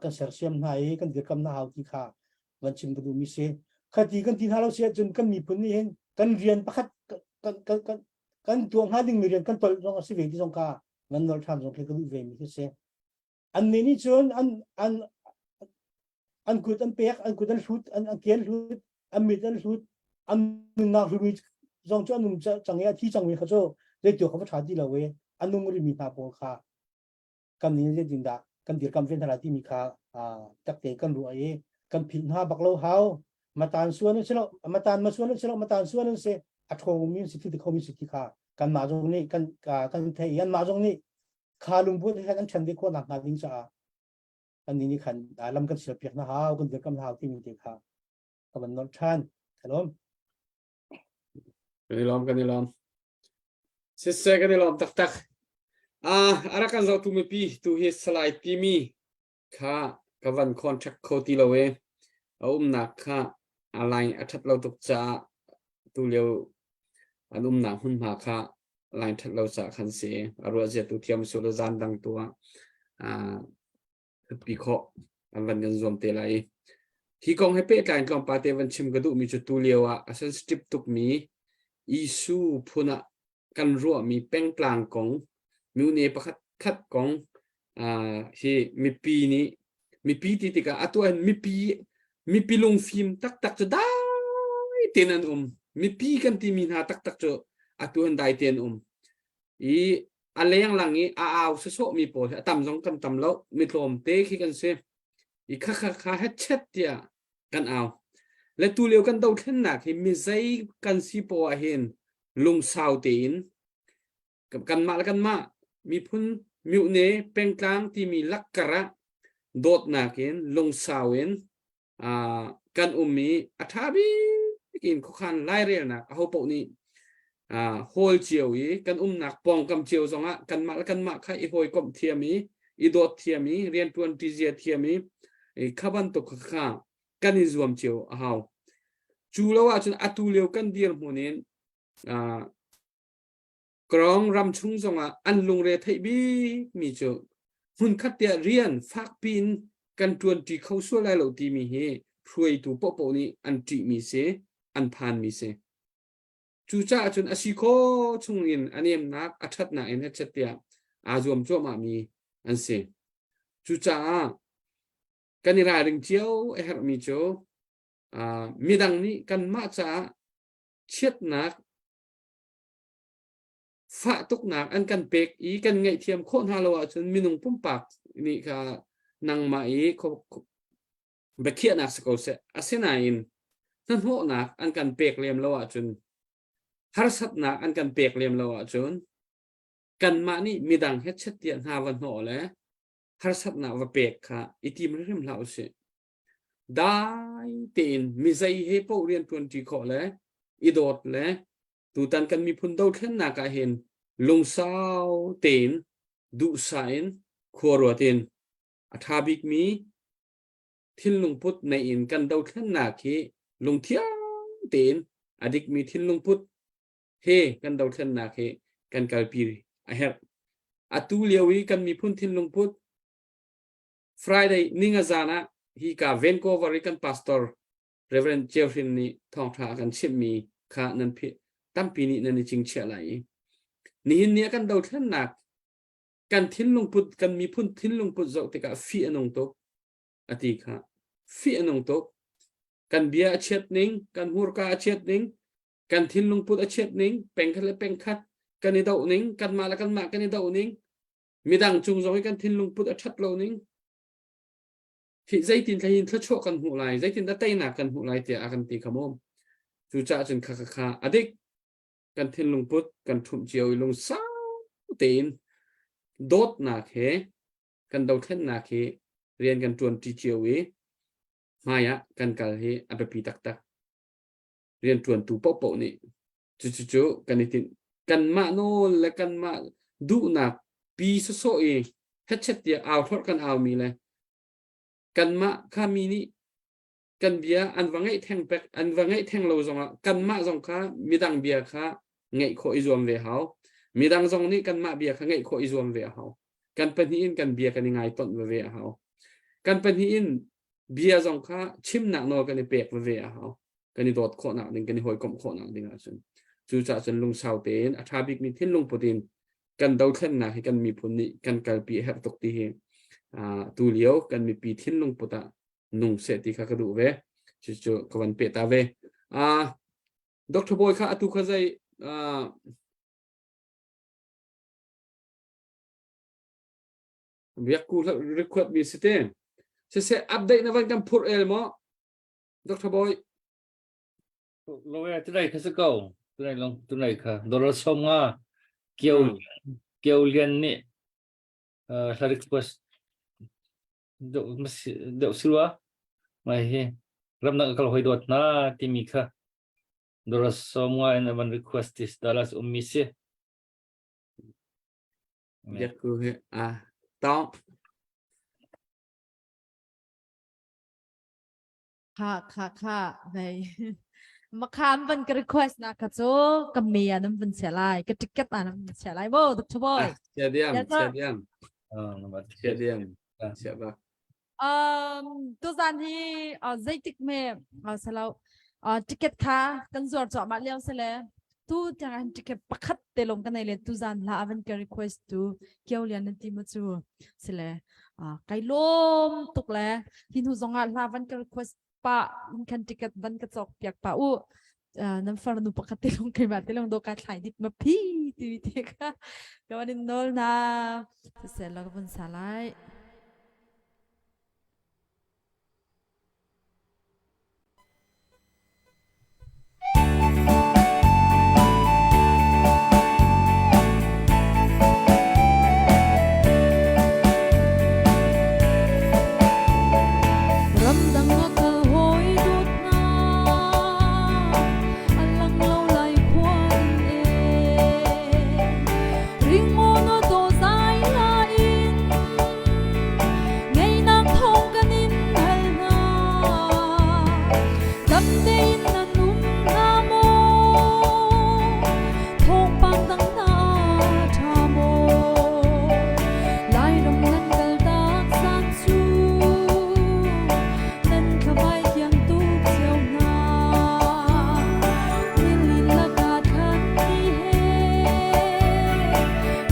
[SPEAKER 4] kan sersiam hna i kan dirkam hna hau ti kha van chim ka duhmi si khati kan ti hna lo si ahcun kan miphun nih hin kan rian pakhat kan kan kan kan tuah hnga dingmi rian kan tolh zong a si ve ti zong kha van nolh ṭhan zong khi ka duh ve mi khi si Annih nih cun an an an kut an pek, an kut an hlut, an, an ke an hlut, an mit an hlut, an nunnak hlumi zong cu an nung cang i a thi cangmi kha cu zei tu kha va ṭha ti lo i a nung rihmi hna pawl kha. Kan nih zeitindah kan dirkam ve hna lai timi kha takte kan ruah i kan philh hna bak lo hau. Matan suan an si lo, matan ma suan an si lo, matan suan an si. A ṭhawngmi an si, thil ti khomi si ti kha kanmah zong nih kan kan theih i anmah zong nih kha lungput he kan ṭhen ve khawh nak hnga ding caah kan nih nih khan lam kan sial piak hna hau, kan dirkam hna hau timi te kha ka van nolh ṭhan. Kalom.
[SPEAKER 3] Kan i lawm, kan i lawm. Siseh kan i lawm taktak. Ah, a rak kan zohtu mipi tu hi Salai timi kha ka van contact kho ti lo e. A umnak kha a line a ṭhat lo tuk caah tu lio an umnak hmunhma kha line ṭhat lo caah khan si. A ruah zia tu thiam su le zan dang tu ah ah pi khawh an van kan zuam te lai. Hi kong he pehtlai in tlawmpal te van chim ka duhmi cu tu lio ah a sensitive tukmi issue phun ah kan ruahmi pengtlang kong mune pakhat khat kong uh, hi mipi nih mipi ti tikah atu ah mipi mipi lungfim taktak cu dai tein an um mipi kan timi hna taktak cu atu han dai tein um i a lenglang i a au sawsawhmi pawl hi a tam zong kan tam lo mi tlawmte khi kan si i kha kha kha hetchet tiah kan au le tu lio kan dothlennak hi mi zei kan si poah ah hin lungsau tein kanmah le kanmah miphun myuhne pengtlang timi lakkar ah dawtnak in lungsau in kan um i a ṭha bik in khuakhan lairelnak ahopaoh nih hawl cio i kan umnak pawngkam cio zongah kanmah le kanmah kha i hawikomh thiam i i dawt thiam i rianṭuan ṭi thiam i kha bantuk kha kan i zuam cio a hau. Cu lo ahcun atu lio kan dirhmun in Kawng ram chung zongah an lungre theih bikmi cu hmunkhat tiah rian fakpi in kan ṭuanṭi kho sual lai lo timi hi hruaitu paohpaoh nih an ṭihmi si, an phanmi si. Cucaah cun a si khawh chungin a nemnak, a ṭhatnak in hechet tiah aa zuam cuahmahmi an si. Cucaah kan i ralring cio a herhmi cu midang nih kanmah caah chiatnak fah tuknak an kan pek i kan ngaihthiam khawh hna lo ahcun minung pumpak nih kha nangmah i biakhiahnak si ko seh. Asinain hnahnawhnak an kan pek lem lo ahcun harsatnak an kan pek lem lo ahcun kanmah nih midang he chet tiah hna va hnawh le harsatnak va pek kha i tim hrim hlah usih. Dai tein mi zei he paoh rian ṭuanṭi khawh le i dawt le Tutan kan miphun dothlennak ah hin lungsau tein duhsah in khua ruat in a ṭha bikmi thinlungput nei in kan dothlennak hi lungthiang tein a dikmi thinlungput he kan dothlennak hi kan kalpi a herh. Atu lio i kan miphun thinlungput Friday ninga zan ah hi ka Vancouver i kan pastor Reverend Ceu Hrin nih thawngṭha a kan chimhmi kha nan tampi nih nan i cingchiah lai i nihin ni a kan dothlennak kan thinlungput kan miphun thinlungput zoh tikah fih a nung tuk a ti kha fih a nung tuk kan bia a chiat ning kan hmurka a chiat ning kan thinlungput a chiat ning pengkhat le pengkhat kan i doh ning kanmah le kanmah kan i doh ning midang cung zong i kan thinlungput a ṭhat lo ning Hi zeitin thlahin thluachuah kan hmuh lai, zeitin dah teinak kan hmuh lai tiah a kan ti kha mu. Cucaah cun kha kha kha a dik kan thinlung put kan ṭhumh cio i lungsau tein dawtnak he kan dothlennak hi rian kan ṭuanṭi cio i hmai ah kan kal hi a biapi taktak. Rianṭuantu paohpaoh nih cucucu kan i tinh. Kanmah nawl le kanmah duhnak pi sawsawh i hetchet tiah au hlorh kan aumi le kanmah kha mi nih kan bia an va ngaih theng pek an va ngaih theng lo zongah kanmah zong kha midang bia kha ngaih khawh i zuam ve hau midang zong nih kanmah bia kha ngaih khawh i zuam ve a hau kan pahnih in kan bia kan i ngai tonh ve a hau kan pahnih in bia zong kha chimnak nawl kan i pek ve a hau kan i dawt khawhnak ding kan i hawikomh khawhnak ding ahcun cucaah cun lungsau tein a ṭha bikmi thinlung put in kan dothlennak hi kan miphun nih kan kalpi a herh tuk ti hi tu lio kan mipi thinlung put ah nung seh ti kha ka duh ve cucu ka van peh ta ve Dr. Bawi kha atu kha zei Biakku record mi si te. Siseh update na van kan phurh el maw? Dr. Boy.
[SPEAKER 7] Lo e tunai kha si ko. Tunai long tunai kha dollar som nga kio kio lian nih hla request deuh silwa mai hi ramdang kal hoi dawt na timi kha dollar som nga in van request this dollars ummi si.
[SPEAKER 3] Biakku he a tong.
[SPEAKER 6] Kha kha kha vei makhan van ka request na ka chu ka me an van che lai ka ticket an van che lai bo Dr. Boy.
[SPEAKER 3] Chia diam chia diam chia diam chia ba.
[SPEAKER 6] Tu zan hi zeitik me salo ticket kha kan zuar cho ma liao sele tu tiang an ticket pakhat te long kan nei le tu zan la avan ka request tu kyo lian nan ti ma chu sile kai lom tuk le hi hnu zong ah hla van ka request pa in kan ticket van ka chok piak pa u nan far nu pakhat te long kai ma te long do ka thlai dit ma phi ti ti ka ka wan in nol na se la ka vun sa lai. Ramdang a kal hawi dawt hna, a lang lo lai khua in e. Ringawn aw dawh zai hla in, Ngeinak thawng kan in hal hna. Dam tein nan um hna maw? Thawngpang dang hna ṭha maw? Lairam nan kaltak zan cu nan thlavai kiang tuk cio hna. Nilin lakah khan ti he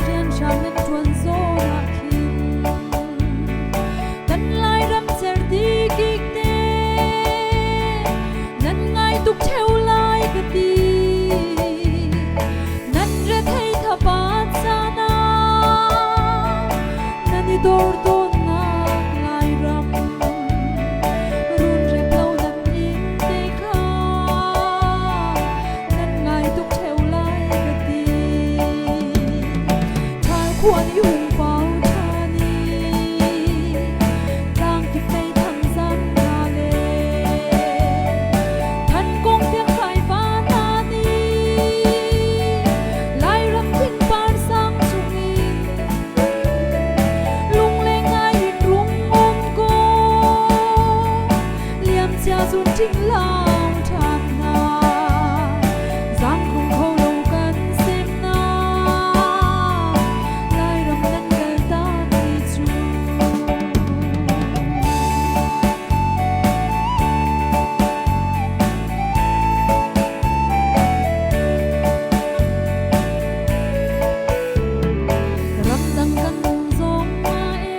[SPEAKER 6] rianhrang nan ṭuan zawn ah khin kan Lairam certi kik te nan ngai tuk ṭheo lai ka ti. Nan rethei thapat caan ah nan i dor tawnnak Lairam runrep lo nan inn te kha nan ngai tuk ṭheo lai ka ti. Ṭhal khuan i hung pau ṭhan i tlangkip mei thangzam hna le than kong tiang faiva hna nih Lairam thingpar sang chungin lungleng ngai in rung um kaw liamcia zun ṭing lau ṭhan hna zaangkhung kho lo kan semnak Lairam nan kaltak ni cu. Ramdang kan um zong ma e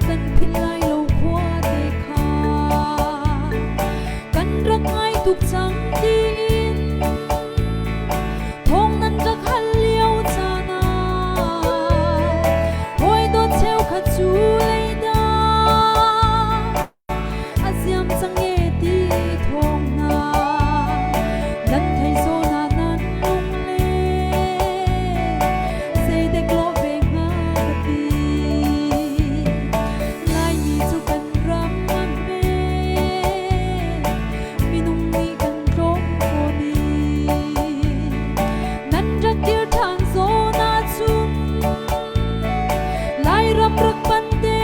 [SPEAKER 6] kan philh lai lo khua te kha kan rak ngai tuk cang tiin thong nan rak hal lio caan ah hawi dawt cheukhat cu leidah a ziam cang e ti thawng hna nan thei zawn ah nan lung le zeidek lawh ve hnga ka ti. Laimi cu kan ram a hme minung nih kan tlawm fawn i nan rak kir ṭhan zawn ahcun Lairam rak pan te.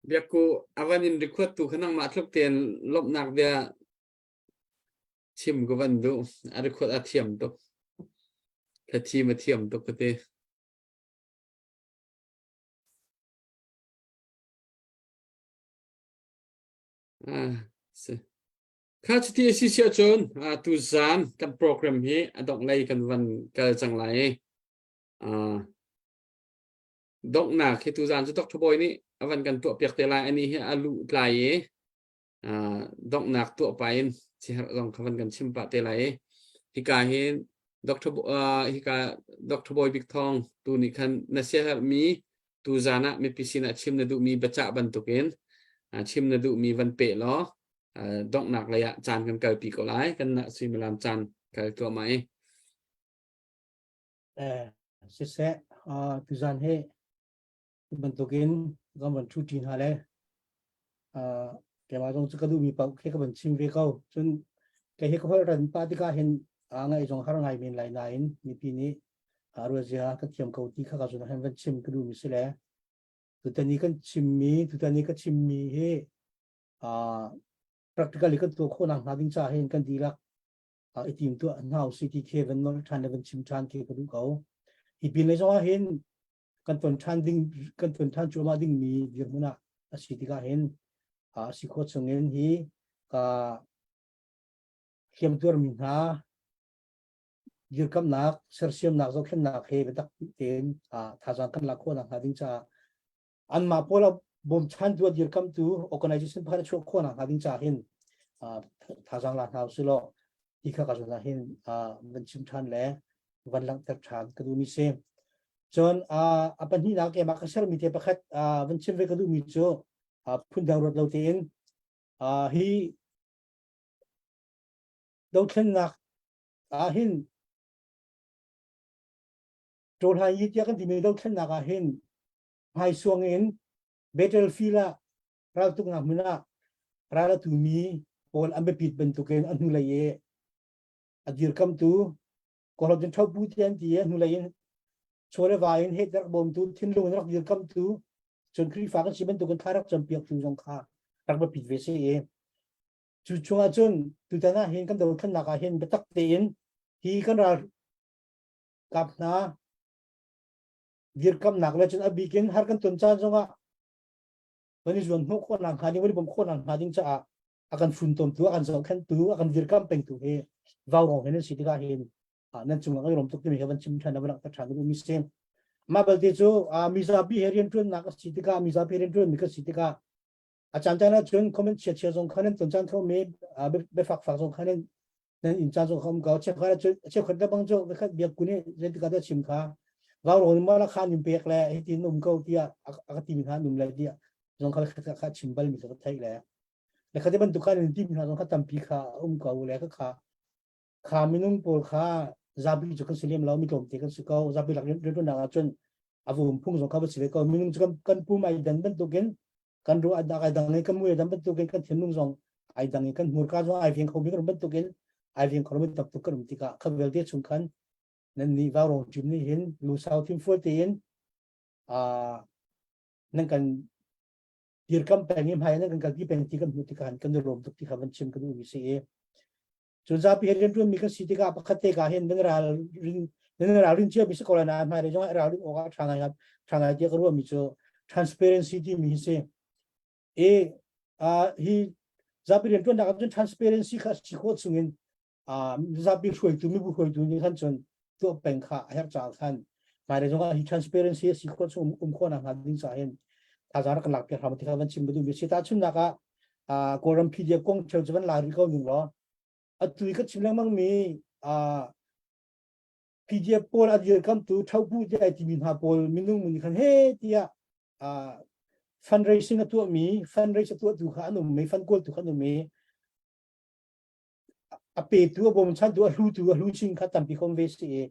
[SPEAKER 3] Biakku avan in record tu kha nangmah tluk tein lawmhnak bia chim ka van duh. A record a thiam tuk. Ka thim a thiam tuk ka ti. Ah, si. Kha cuti a si si ahcun ah, tuzaan kan program hi a dongh lei kan van kal cang lai i ah, donghnak hi tuzaan cu Dr. Bawi nih a van kan tuah piak te lai ani hi a luh tlai i ah, donghnak tuah pah in siherh zong kha van kan chim pah te lai i hika hin Dr. Uh, hika Dr. Bawi Bik Thawng tu nih khan na siaherhmi tuzaan ah mipi sinah chim na duhmi biacah bantukin chim na duhmi van pe law donghnak lei ah caan kan kalpi ko lai kan na suimilam caan kal tuahmah i
[SPEAKER 4] Eh, siseh, tuzaan hi bantukin kan van ṭhu ṭi hna le keimah zong cu ka duhmi paoh khi ka van chim ve ko. Cun kei hi ka holh ran pah tikah hin ngaih zong har ngai men lai nain mipi nih ruazia ka thiam ko ti kha ka zun han van chim ka duhmi si le tutan i kan chimmi tutan i ka chimmi hi practically kan tuah khawh nak hnga ding caah hin kan dihlak i tim tuah hna usih ti khi van nolh ṭhan le van chim ṭhan khi ka duh ko. Hi pin lei zong ah hin kan ton ṭhan ding kan ton ṭhan cuahmah dingmi dirhmun ah a si tikah hin a si khawh chungin hi ka hliamtuarmi hna dirkamnak sersiamnak zohkhenhnak he biatak tein thazaang kan lak khawh nakhnga ding caah anmah pawl a bawmchantu a dirkamtu organization pakhat a chuah khawh nakhnga ding caah hin thazaang la hna usih law ti kha ka zun ah hin van chim ṭhan le van langhter ṭhan ka duhmi si. Cun a pahnihnak keimah ka sermi te pakhat van chim ve ka duhmi cu phundang ruat lo tein hi dothlennak ah hin Ṭawlhai yi tiah kan timi dothlennak ah hin hmaisuang in battlefield ah raltuknak hmun ah ral a tumi pawl an biapit bantukin a hnulei i a dirkamtu Kawlhaw cun ṭhopu ti an ti i a hnulei in chaw le va in heh rak bawmtu thinlung in rak dirkamtu cun Khrihfa kan si bantukin thla rak campiaktu zong kha rak biapit ve si i cu chungah cun tutan ah hin kan dothlennak ah hin biatak tein hi kan ral kap hna dirkamnak le cun a bik in har kan ton caan zongah kan i zuan hnawh khawh nak hnga ding kan i bawmh khawh nak hnga ding caah a kan funtomtu a kan zohkhenhtu a kan dirkamh pengtu hi vaurawng hin an si tikah hin nan cungah kan i lawm tuk timi hi van chim ṭhan van langhter ṭhan duhmi si mah belte cu mizapi he rianṭuannak a si tikah mizapi rianṭuanmi kan si tikah a caan caan ahcun comment chia chia zong kha nan ton caan kho mi biafak fak zong kha nan nan inn caan zong kha um ko cheukhat ahcun cheukhat le bang cu khat biak kun i zeitik ah dah chim kha vaurawng ma la kha nin pek le hitin um ko tiah a ka timi hna num le tiah zong kha kha kha chim bal mi ka theih le le kha te bantuk kha nan timi hna zong kha tampi kha um ko le kha kha kha minung pawl kha zapi cu kan si lem lo mi tlawmte kan si ko zapi lak riantuannak ahcun a vum phung zong kha va si ve ko minung cu kan kan pum ai dan bantukin kan ruah dak ai dang i kan mui dang bantukin kan thinlung zong ai dang i kan hmurka zong ai veng kho mi kan bantukin ai veng kho mi tam tuk kan um tikah kha vialte chung khan nan nih vaurong ṭim nih hin lusau thimfual tein nan kan dirkam peng i hmai nan kan kalpi peng ti kan hmuh tikah kan i lawm tuk ti kha van chim kan duhmi si i cun zapi he rianṭuan mi kan si tikah pakhat te ka hin nan ral rin nan ral rin cia mi si ko lai na hmai lei zong ral rin awk ah ṭha ngai ṭha ngai tiah ka ruah mi cu transparency ti mi hi si i hi zapi rianṭuannak ah cun transparency kha si khawh chungin zapi hruaitu mibu hruaitu nih khan cun tuah peng kha a herh caah khan hmailei zongah hi transparency a si khawh chung um khawh nak hnga ding caah hin thazaang rak kan lak piak hram ti kha van chim duh mi si tahchunhnak ah Kawlram PDF kong theu cu van la rih ko ning law atu i ka chim lengmang mi PDF pawl a dirkamtu thopu ti ai timi hna pawl minung mun khan he tiah fundraising a tuah mi fundraise a tuahtu kha an um mi fund kawltu kha an um i a petu a bawmchantu a hlutu a hlu chin kha tampi khom ve si i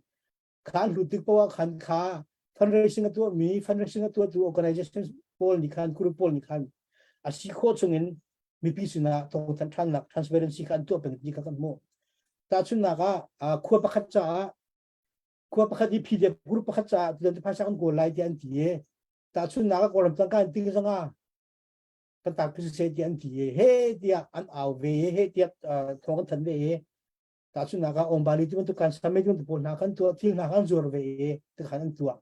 [SPEAKER 4] kha an hlut tik poah khan kha fundraising a tuahmi fundraising a tuahtu organization pawl nih khan group pawl nih khan a si khawh chungin mipi sinah thawngthanh ṭhannak transparency kha an tuah peng ti kha kan hmuh. Tahchunhnak ah khua pakhat caah khua pakhat i PDF group pakhat caah tutan phaisa kan kawl lai tiah an ti i tahchunhnak ah Kawlram tangka an ting zongah. Kan tak pi seh ti an ti i he tiah an au ve i he tiah thawng an thanh ve i tahchunhnak ah Ombali ti bantuk kan same ti bantuk pawl hna kan tuah thil hna kan zuar ve i tikhan an tuah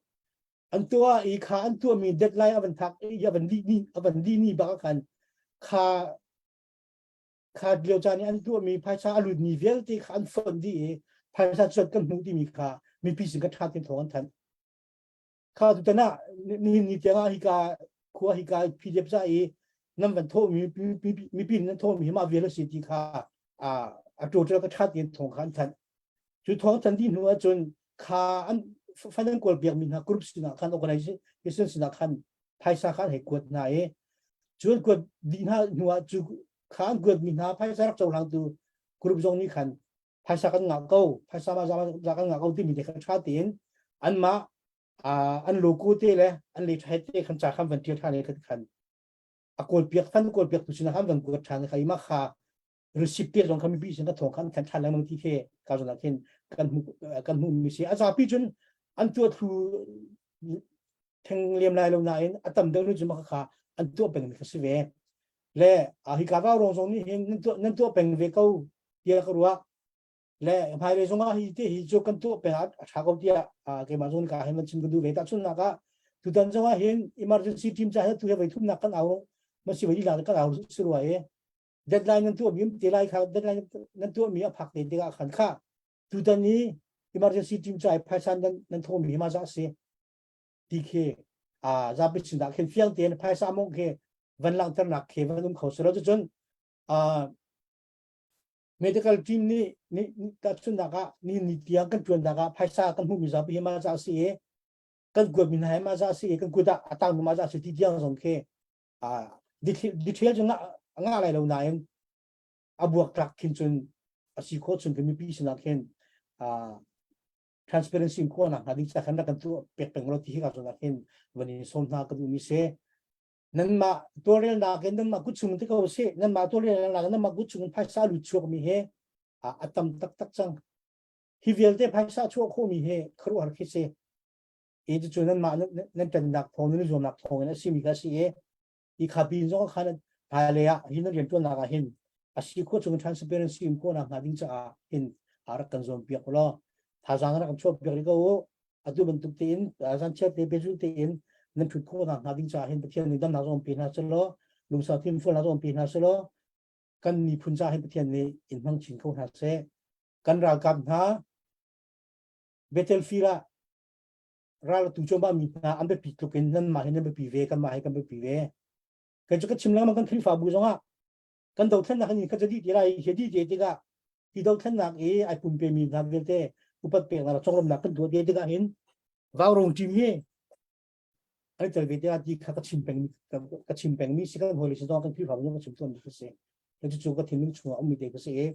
[SPEAKER 4] an tuah i kha an tuahmi deadline a van thak i a van dih ni a van dih ni bak ah khan kha kha lio caan i an tuahmi phaisa a lutmi vialte kha an fonh dih i phaisa cuat kan hmuh timi kha mipi sin ka ṭha tein thawng an thanh. Kha tutan ah nihin ni tiang ah hika khua hika PDF ca i nan van thawhmi mipi nan thawhmi hi mah vial a si ti kha a total ka ṭha tein thawng kha an thanh. Cu thawng thanh dih hnu ahcun kha an fan an kawl piakmi hna group sinah khan organization sinah khan phaisa kha an hei kuat hna i cu an kuat dih hna hnu ah cu kha an kuatmi hna phaisa rak cohlangtu group zong nih khan phaisa kan ngah ko phaisa ma za kan ngah ko timi te kha ṭha tein anmah an logo te le an le ṭha te khan ca khan van ṭial ṭhan i khan a kawl piak fan kawl piak tu sinah khan van kuat ṭhan kha i mah kha receipt te zong kha mipi sin ka thawng khan kan ṭhan lengmang ti khi ka zawn ah khin kan hmu kan hmu mi si a zapi cun an tuah thlu theng lem lai lo nain a tam deuh nu cu mah kha an tuah peng mi kha si ve le hi ka rau rong zong nih hin nan tuah nan tuah peng ve ko tiah ka ruah le hmailei zong ah hi te hi cu kan tuah peng ah a ṭha ko tiah keimah zong ka hin van chim ka duh ve tahchunhnak ah tutan zong ah hin emergency team ca he tu he voi thumnak kan au ma si voi lila kan au si rua i deadline nan tuah mi te lai kha deadline nan tuah mi a phak te tikah khan kha tutan i emergency team ca i phaisa nan nan thawh mi ma za si ti khi a zapi chin dah khin fiang tein phaisa mong khi van langhternak khi van um kho si lo cun medical team nih nih tahchunhnak ah ni ni tiang kan tuannak ah phaisa kan hmuhmi zapi hi ma za si i kan kuatmi hna hi ma za si i kan kut ah a tangmi ma za si ti tiang zong khi detail cu ngah lai lo nain a buak tlak khin cun a si khawh chung kan mipi sinah khin transparency khawh nak hnga ding ca khan rak kan tuah pek peng lo ti hi ka zawn ah khin van in sawm hna ka duhmi si nanmah tawlrelnak in nanmah kut chung te ko si nanmah tawlrelnak in nanmah kut chung in phaisa lut chuak mi he a tam taktak cang hi vialte phaisa chuah khawh mi he khuaruahhar khi si i cucu nanmah nan ṭannak thawng nan zuamnak thawng in a simi kha a si i hi kha pin zong khan hmailei ah hi nan rianṭuannak ah hin a si khawh chung transparency um khawhnak hnga ding caah hin a rak kan zuam piak law thazaang rak kan chuah piak rih ko u atu bantuk tein zan chiat te pehzul tein nan ṭhut khawhnak hnga ding caah hin Pathian nih damnak zong pe hna selaw lungsau fimfualnak zong pe hna selaw kan miphun caah hin Pathian nih in hmang chin ko hna seh kan ralkap hna battlefield ah ral tu cuahmah mi hna an biapi tluk in nanmah hi nan biapi ve kanmah hi kan biapi ve kan cu ka chim lengmang kan Khrihfabu zongah kan dothlennak in kha dih ti lai hi dih te tikah hi dothlennak i ai pumpe mi hna vialte upat peknak conglawmhnak kan tuah te tikah hin vaurong team hi an tel ve tikah ti kha ka chim peng ka chim peng mi si kan hawi le zong kan Khrihfabu zong ka chim tawn mi ka si cucu ka thinlung chungah ummi te ka si i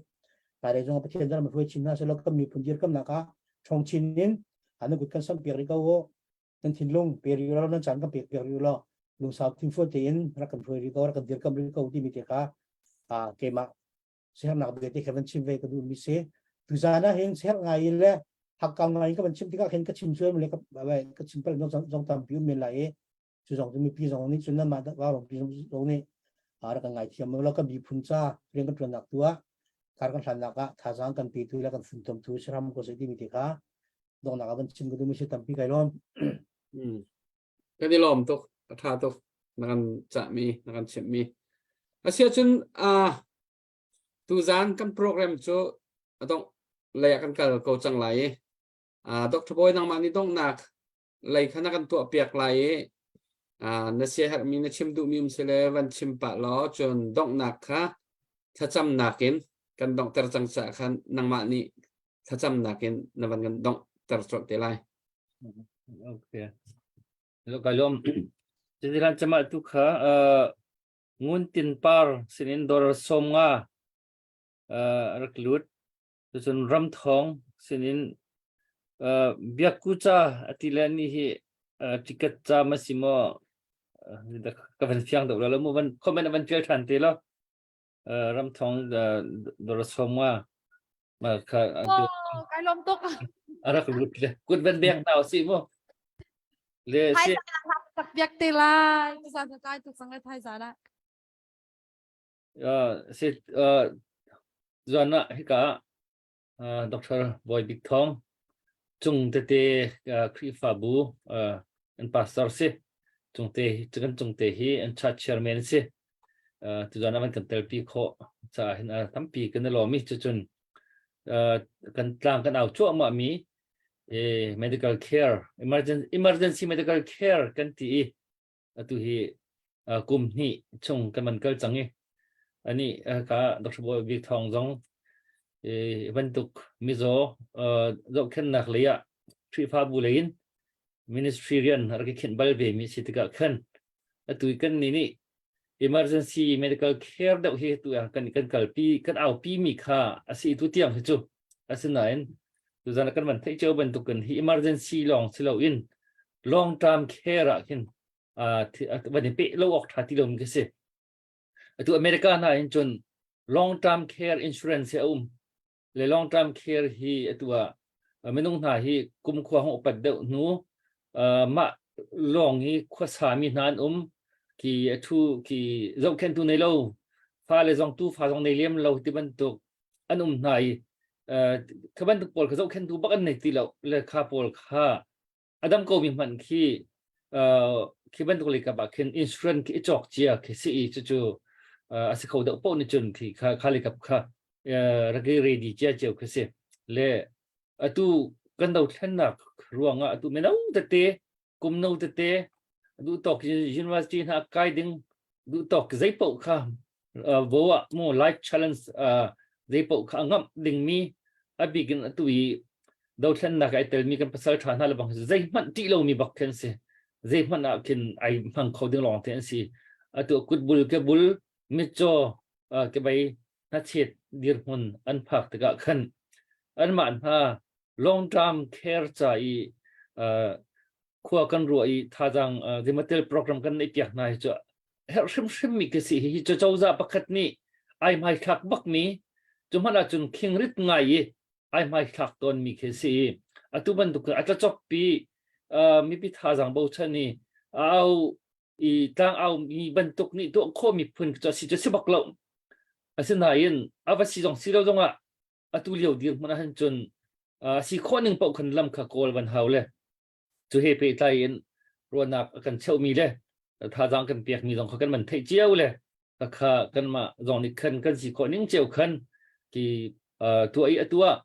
[SPEAKER 4] hmailei zongah Pathian ram hruai chin hna sehlaw kan miphun dirkamnak ah ṭhawng chin in nan kut kan samh piak rih ko u nan thinlung pe rih law nan caan kan pek piak rih law lungsau thinfual tein rak kan hruai rih ko rak kan dirkamh rih ko timi te kha keimah sihernak bia te kha van chim ve ka duhmi si tuzaan ah hin siherh ngai in le hakkau ngai in ka van chim tikah khin ka chim sual le ka chim palh zong tampi um men lai i cu zong cu mipi zong nih cun nanmah vaurawngpi zong nih rak kan ngaithiam lo kan miphun ca rian kan ṭuannak tu ah kar kan hlannak ah thazaang kan petu le kan funtomtu si hram ko seh timi te kha donghnak ah van chim ka duhmi si tampi kai lawm.
[SPEAKER 3] Kan i lawm tuk, a ṭha tuk na kan cahmi, na kan chimhmi. Asiahcun tuzaan kan program cu a dongh lei ah kan kal ko cang lai i Dr. Bawi nangmah nih donghnak lei kha na kan tuah piak lai i na siaherhmi na chim duhmi um sile van chim pah law cun donghnak kha thlacamnak in kan donghter cang caah khan nangmah nih thlacamnak in na van kan donghter colh te lai.
[SPEAKER 7] Okay. Lo ka lom. Citilan chama tu kha ngun tin par sinin dor som nga rak lut Cucun ramthawng sinin uh, biakku ca a ti le ni hi uh, ticket ca ma si maw uh, ka van fiang deuh lo mu van comment van tial than te lo uh, ramthawng uh, dor som nga ma kha
[SPEAKER 6] Oh, kai lom tuk.
[SPEAKER 7] arak lut le kut van bek na si mu le
[SPEAKER 6] si tak biak te lai tu sa kai tu sang le thai za la.
[SPEAKER 7] Si zan ah hika Dr. Bawi Bik Thawng cung tete Khrihfabu an pastor si cungte kan cungte hi an church chairman si tuzan ah van kan telpi khawh caah hin tampi kan i lawm i cucun kan tlang kan au cuahmah mi medical care emergency emergency medical care kan ti i atu hi kum hnih chung kan van kal cang i ani ka Dr. Bawi Bik Thawng zong bantuk mizaw zohkhennak lei ah Khrihfabu lei in ministry rian rak i khinh bal ve mi si tikah khan atu kan ni nih emergency medical care deuh hi tu kan kan kalpi kan aupi mi kha asi tu tiang hi cu asinain tuzan kan van theih cio bantukin hi emergency lawng si loin long term care ah khin van i peh lo awk tha ti lomi khi si. Atu America hna hin cun long term care insurance hi a um. Le long term care hi atu ah minung hna hi kumkhua hong upat deuh hnu mah lawng hi khuasa mi hna an um ki a thu ki zohkhenhtu nei lo fale zong tu fa zong nei lem lo ti bantuk an um hna i kha bantuk pawl kha zohkhenhtu bak an nei ti lo le kha pawl kha a dam ko mi hmanh khi khi bantuk lei kap ah khin insurance khi i cawk cia khi si i cucu a si kho deuh paoh nih cun khi kha kha lei kap kha rak i ready cia cio khi si le atu kan dothlennak ruangah atu mino tete kum no tete duh tawk university hna kai ding duh tawk zei paoh kha vo ah mu life challenge zei paoh kha a ngamh dingmi a bik in atu i dothlennak ai telmi kan pasal ṭha hna le bang zeihmanh ṭih lomi bak khin si zeihmanh ah khin ai hmang kho ding lawng te an si atu kutbul ke bul mitcaw ke bei hnachet dirhmun an phak tikah khan anmah hna long term care ca i khua kan ruah i thazaang zeimatel program kan neih piak hna hi cu herh hrimhrim mi ka si hi cu cozah pakhat nih ai hmaithlak bak mi cu hmanh ahcun khingrit ngai i ai hmaithlak tawn mi khi si i atu bantuk a tlacop pi mipi thazaang bochan i au i tlang au mi bantuk nih tuah khawh mi phun cu si cu si bak lo asinain a va si zong si lo zongah atu lio dirhmun ahhin cun si khawh ning paoh khan lam kha kawl van hau le cu he pehtlai in ruahnak a kan cheuhmi le thazaang kan pekmi zong kha kan van theih cio le kha kanmah zong nih khan kan si khawh ning cio khan ki tuah i atu ah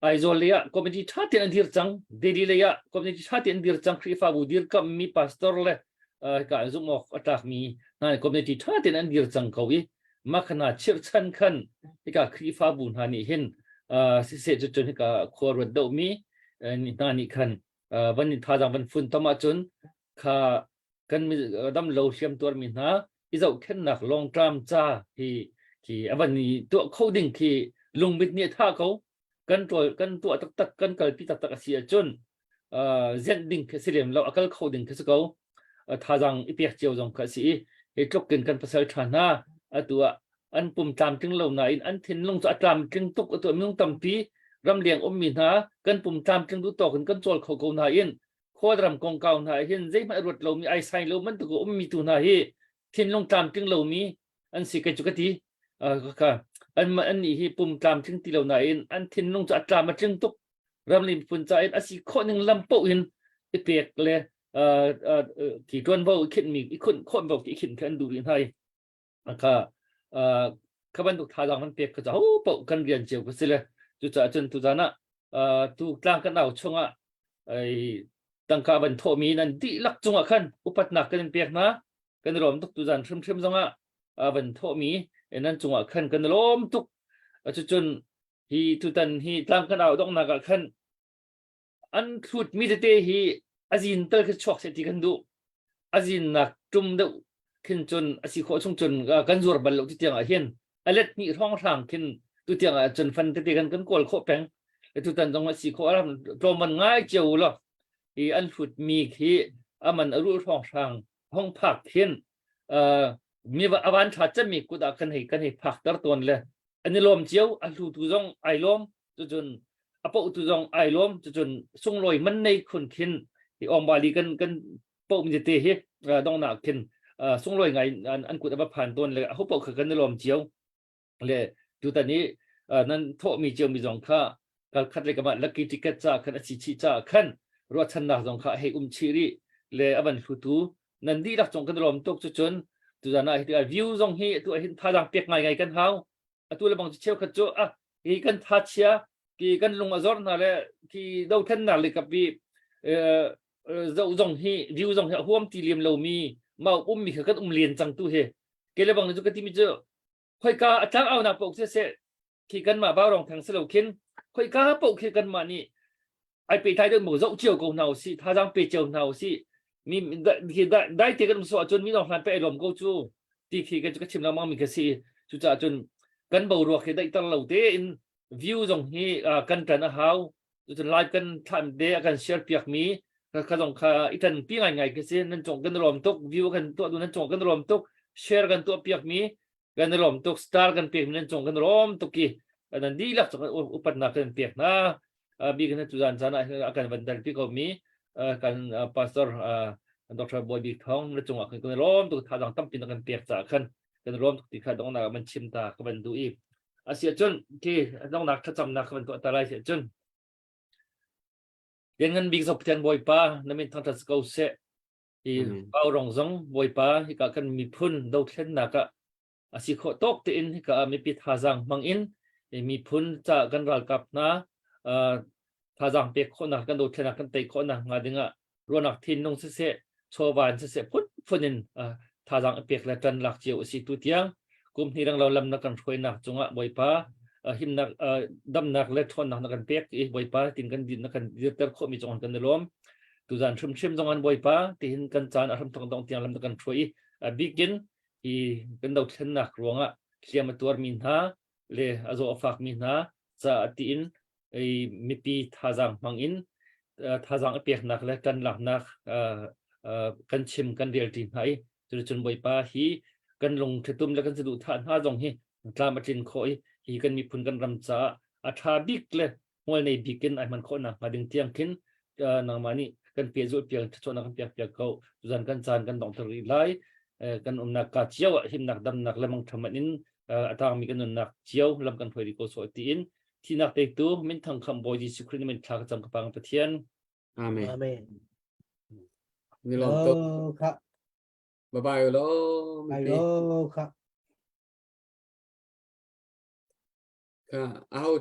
[SPEAKER 7] Aizawl lei ah committee ṭha tein an dir cang Delhi lei ah committee ṭha tein an dir cang Khrihfabu dirkammi pastor le ka zumh awk a tlakmi hna committee ṭha tein an dir cang ko i mah kha hna chirhchan khan hika Khrihfabu hna nih hin siseh cucun hika khua ruat dohmi hna nih khan van in thazaang van fun tom ahcun kha kan dam lo hliam tuarmi hna i zohkhenhnak long term ca hi khi a van i tuah kho ding khi lungmit nih a tha ko kan ṭawl kan tuah taktak kan kalpi taktak a si ahcun zenh ding khi si lem lo a kal kho ding khi si ko thazaang i pek cio zong kha a si i hi tluk in kan pasal ṭha hna atu ah an pum tlamtling lo nain an thinlung cu a tlamtling tuk atu minung tampi ramleng ummi hna kan pum tlamtling duh tawk in kan cawl kho ko nain khuaram kongkau hna hin zeihmanh ruat lomi ai sai lo bantuk a ummi tu hna hi thinlung tlamtling lomi an si kei cu ka ti ka an an nih hi pum tlamtling ti lo nain an thinlung cu a tlam a tling tuk ramlim phun ca in a si khawh ning lam paoh in i pek le ki tuanvo i khinh mi i khunh khawh vo i khinh khi an duh rih hna i kha kha bantuk thazaang kan pek kha cu ho paoh kan rian cio ka si le cucaah cun tuzan ah tu tlang kan au chungah tangka van thawhmi nan dihlak cungah khan upatnak kan in pek hna kan i lawm tuk tuzan hrimhrim zongah van thawhmi nan cungah khan kan i lawm tuk cucun hi tutan hi tlang kan au donghnak ah khan an thlutmi tete hi a zin tal khi chuak seh ti kan duh a zinnak tum deuh khin cun a si khawh chung cun kan zuar bal lo ti tiang ah hin a let hnih hrawnghrang khin tu tiang ah cun fan tete kan kan kawl khawh peng tutan zong a si khawh ram tlawm man ngai cio lo i an hlutmi khi aman a rul hrawnghrang hong phak khin mi avan tha cemmi kut ah kan hei kan hei phak ter tawn le an i lawm cio a hlutu zong ai lawm cucun a poh tu zong ai lawm cucun sunglawi man nei khun khin hi ong bali kan kan poh mi te hi dongnak khin. sunglawi ngai an kut a va phan tawn le ho paoh kha kan i lawm cio. Le tutan i nan thawhmi ciomi zong kha kalkhat le kamah lucky ticket ca khan a si chih ca khan ruahchannak zong kha hei um chih rih le a van hlutu nan dihlak cong kan lawm tuk cucun tuzan ah hi view zong hi atu hin thazaang pek ngai ngai kan hau atu le bang cheukhat cu ah hi kan tha chia ki kan lung a zor hna le ki dothlennak le kapi zo zong hi view zong hi a huam ti liam lomi mau ummi kha kan um len cang tu hi ke le bang cu ka timi cu khoika a tlang aunak paoh khi seh khi kanmah Vaurawng theng si lo khin khoika paoh khi kanmah nih ai pehtlai deuh mu zoh cio ko hna usih thazaang pe cio hna usih mi khi dai te kan um sawh ahcun mi lawng hlan pe ai lawm ko cu ti khi ka ka chim lengmang mi ka si cucaah cun kan boruak hi daihter lo tein view zong hi kan ṭan a hau cucun live kan thlah te a kan share piak mi kha zong kha i ṭan pi ngai ngai ka si nan cung kan lawm tuk view kan tuah du nan cung kan lawm tuk share kan tuah piak mi kan i lawm tuk star kan pek nan cung kan lawm tuk i nan dihlak cung upatnak kan pek hna bik na tuzan caan ah a kan van dal pi ko mi kan pastor Dr. Bawi Bik Thawng na cungah kan kan lawm tuk thazang tampi na kan pek caah khan kan lawm tuk ti kha dongnak man chim ta ka van duh i asia cun khi dongnak thlacamnak ka van tuah ta lai sia cun Lianngan bik zong Pathian Bawipa na min thangṭhat ko seh Hi Vaurawng zong Bawipa hika kan miphun dothlennak ah a si khawh tawk tein hika ah mipi thazaang hmang in miphun ca kan ralkap hna thazaang pek khawhnak kan dothlennak kan tei khawhnak hnga dingah ruahnak thinlung siseh chawva in siseh phunphun in thazaang i pek le ṭan lak cio a si tu tiang kum hnih renglo lam na kan hruainak cungah Bawipa himnak damnak le ṭhawnnak na kan pek i Bawipa tin kan din na kan dirter khawhmi cungah kan i lawm tuzan hrimhrim zong an Bawipa tihin kan caan a hramthok dong tiang lam na kan hruai i a bikin hi kan dothlennak ruangah hliam a tuarmi hna le a zaw a fakmi hna caah tiin mipi thazaang hmang in thazaang a peknak le kan laknak kan chim kan rel ṭi hna i cuticun Bawipa hi kan lung ṭhitum le kan saduhthah hna zong hi tlam a tlin khawh i hi kan miphun kan ram caah a ṭha bik le hmual nei bik in ai hman khawh nak hnga ding tiang khin nangmah nih kan pehzulh piak thluachuahnak kan piak piak ko tuzan kan caan kan dongter rih lai kan umnak ka cio ah himnak damnak le mangṭhaman in a tangmi kan nunnak cio lam kan hruai rih ko sawh tiin thinak pektu minthang khamh Bawi Jesuh Khrih min thla ka cam ka pang Pathian
[SPEAKER 3] Amen.
[SPEAKER 4] Amen.
[SPEAKER 3] Ni lawm tuk.
[SPEAKER 4] Kha.
[SPEAKER 3] Bye bye lo.
[SPEAKER 4] Bye lo kha.
[SPEAKER 3] Kha aho.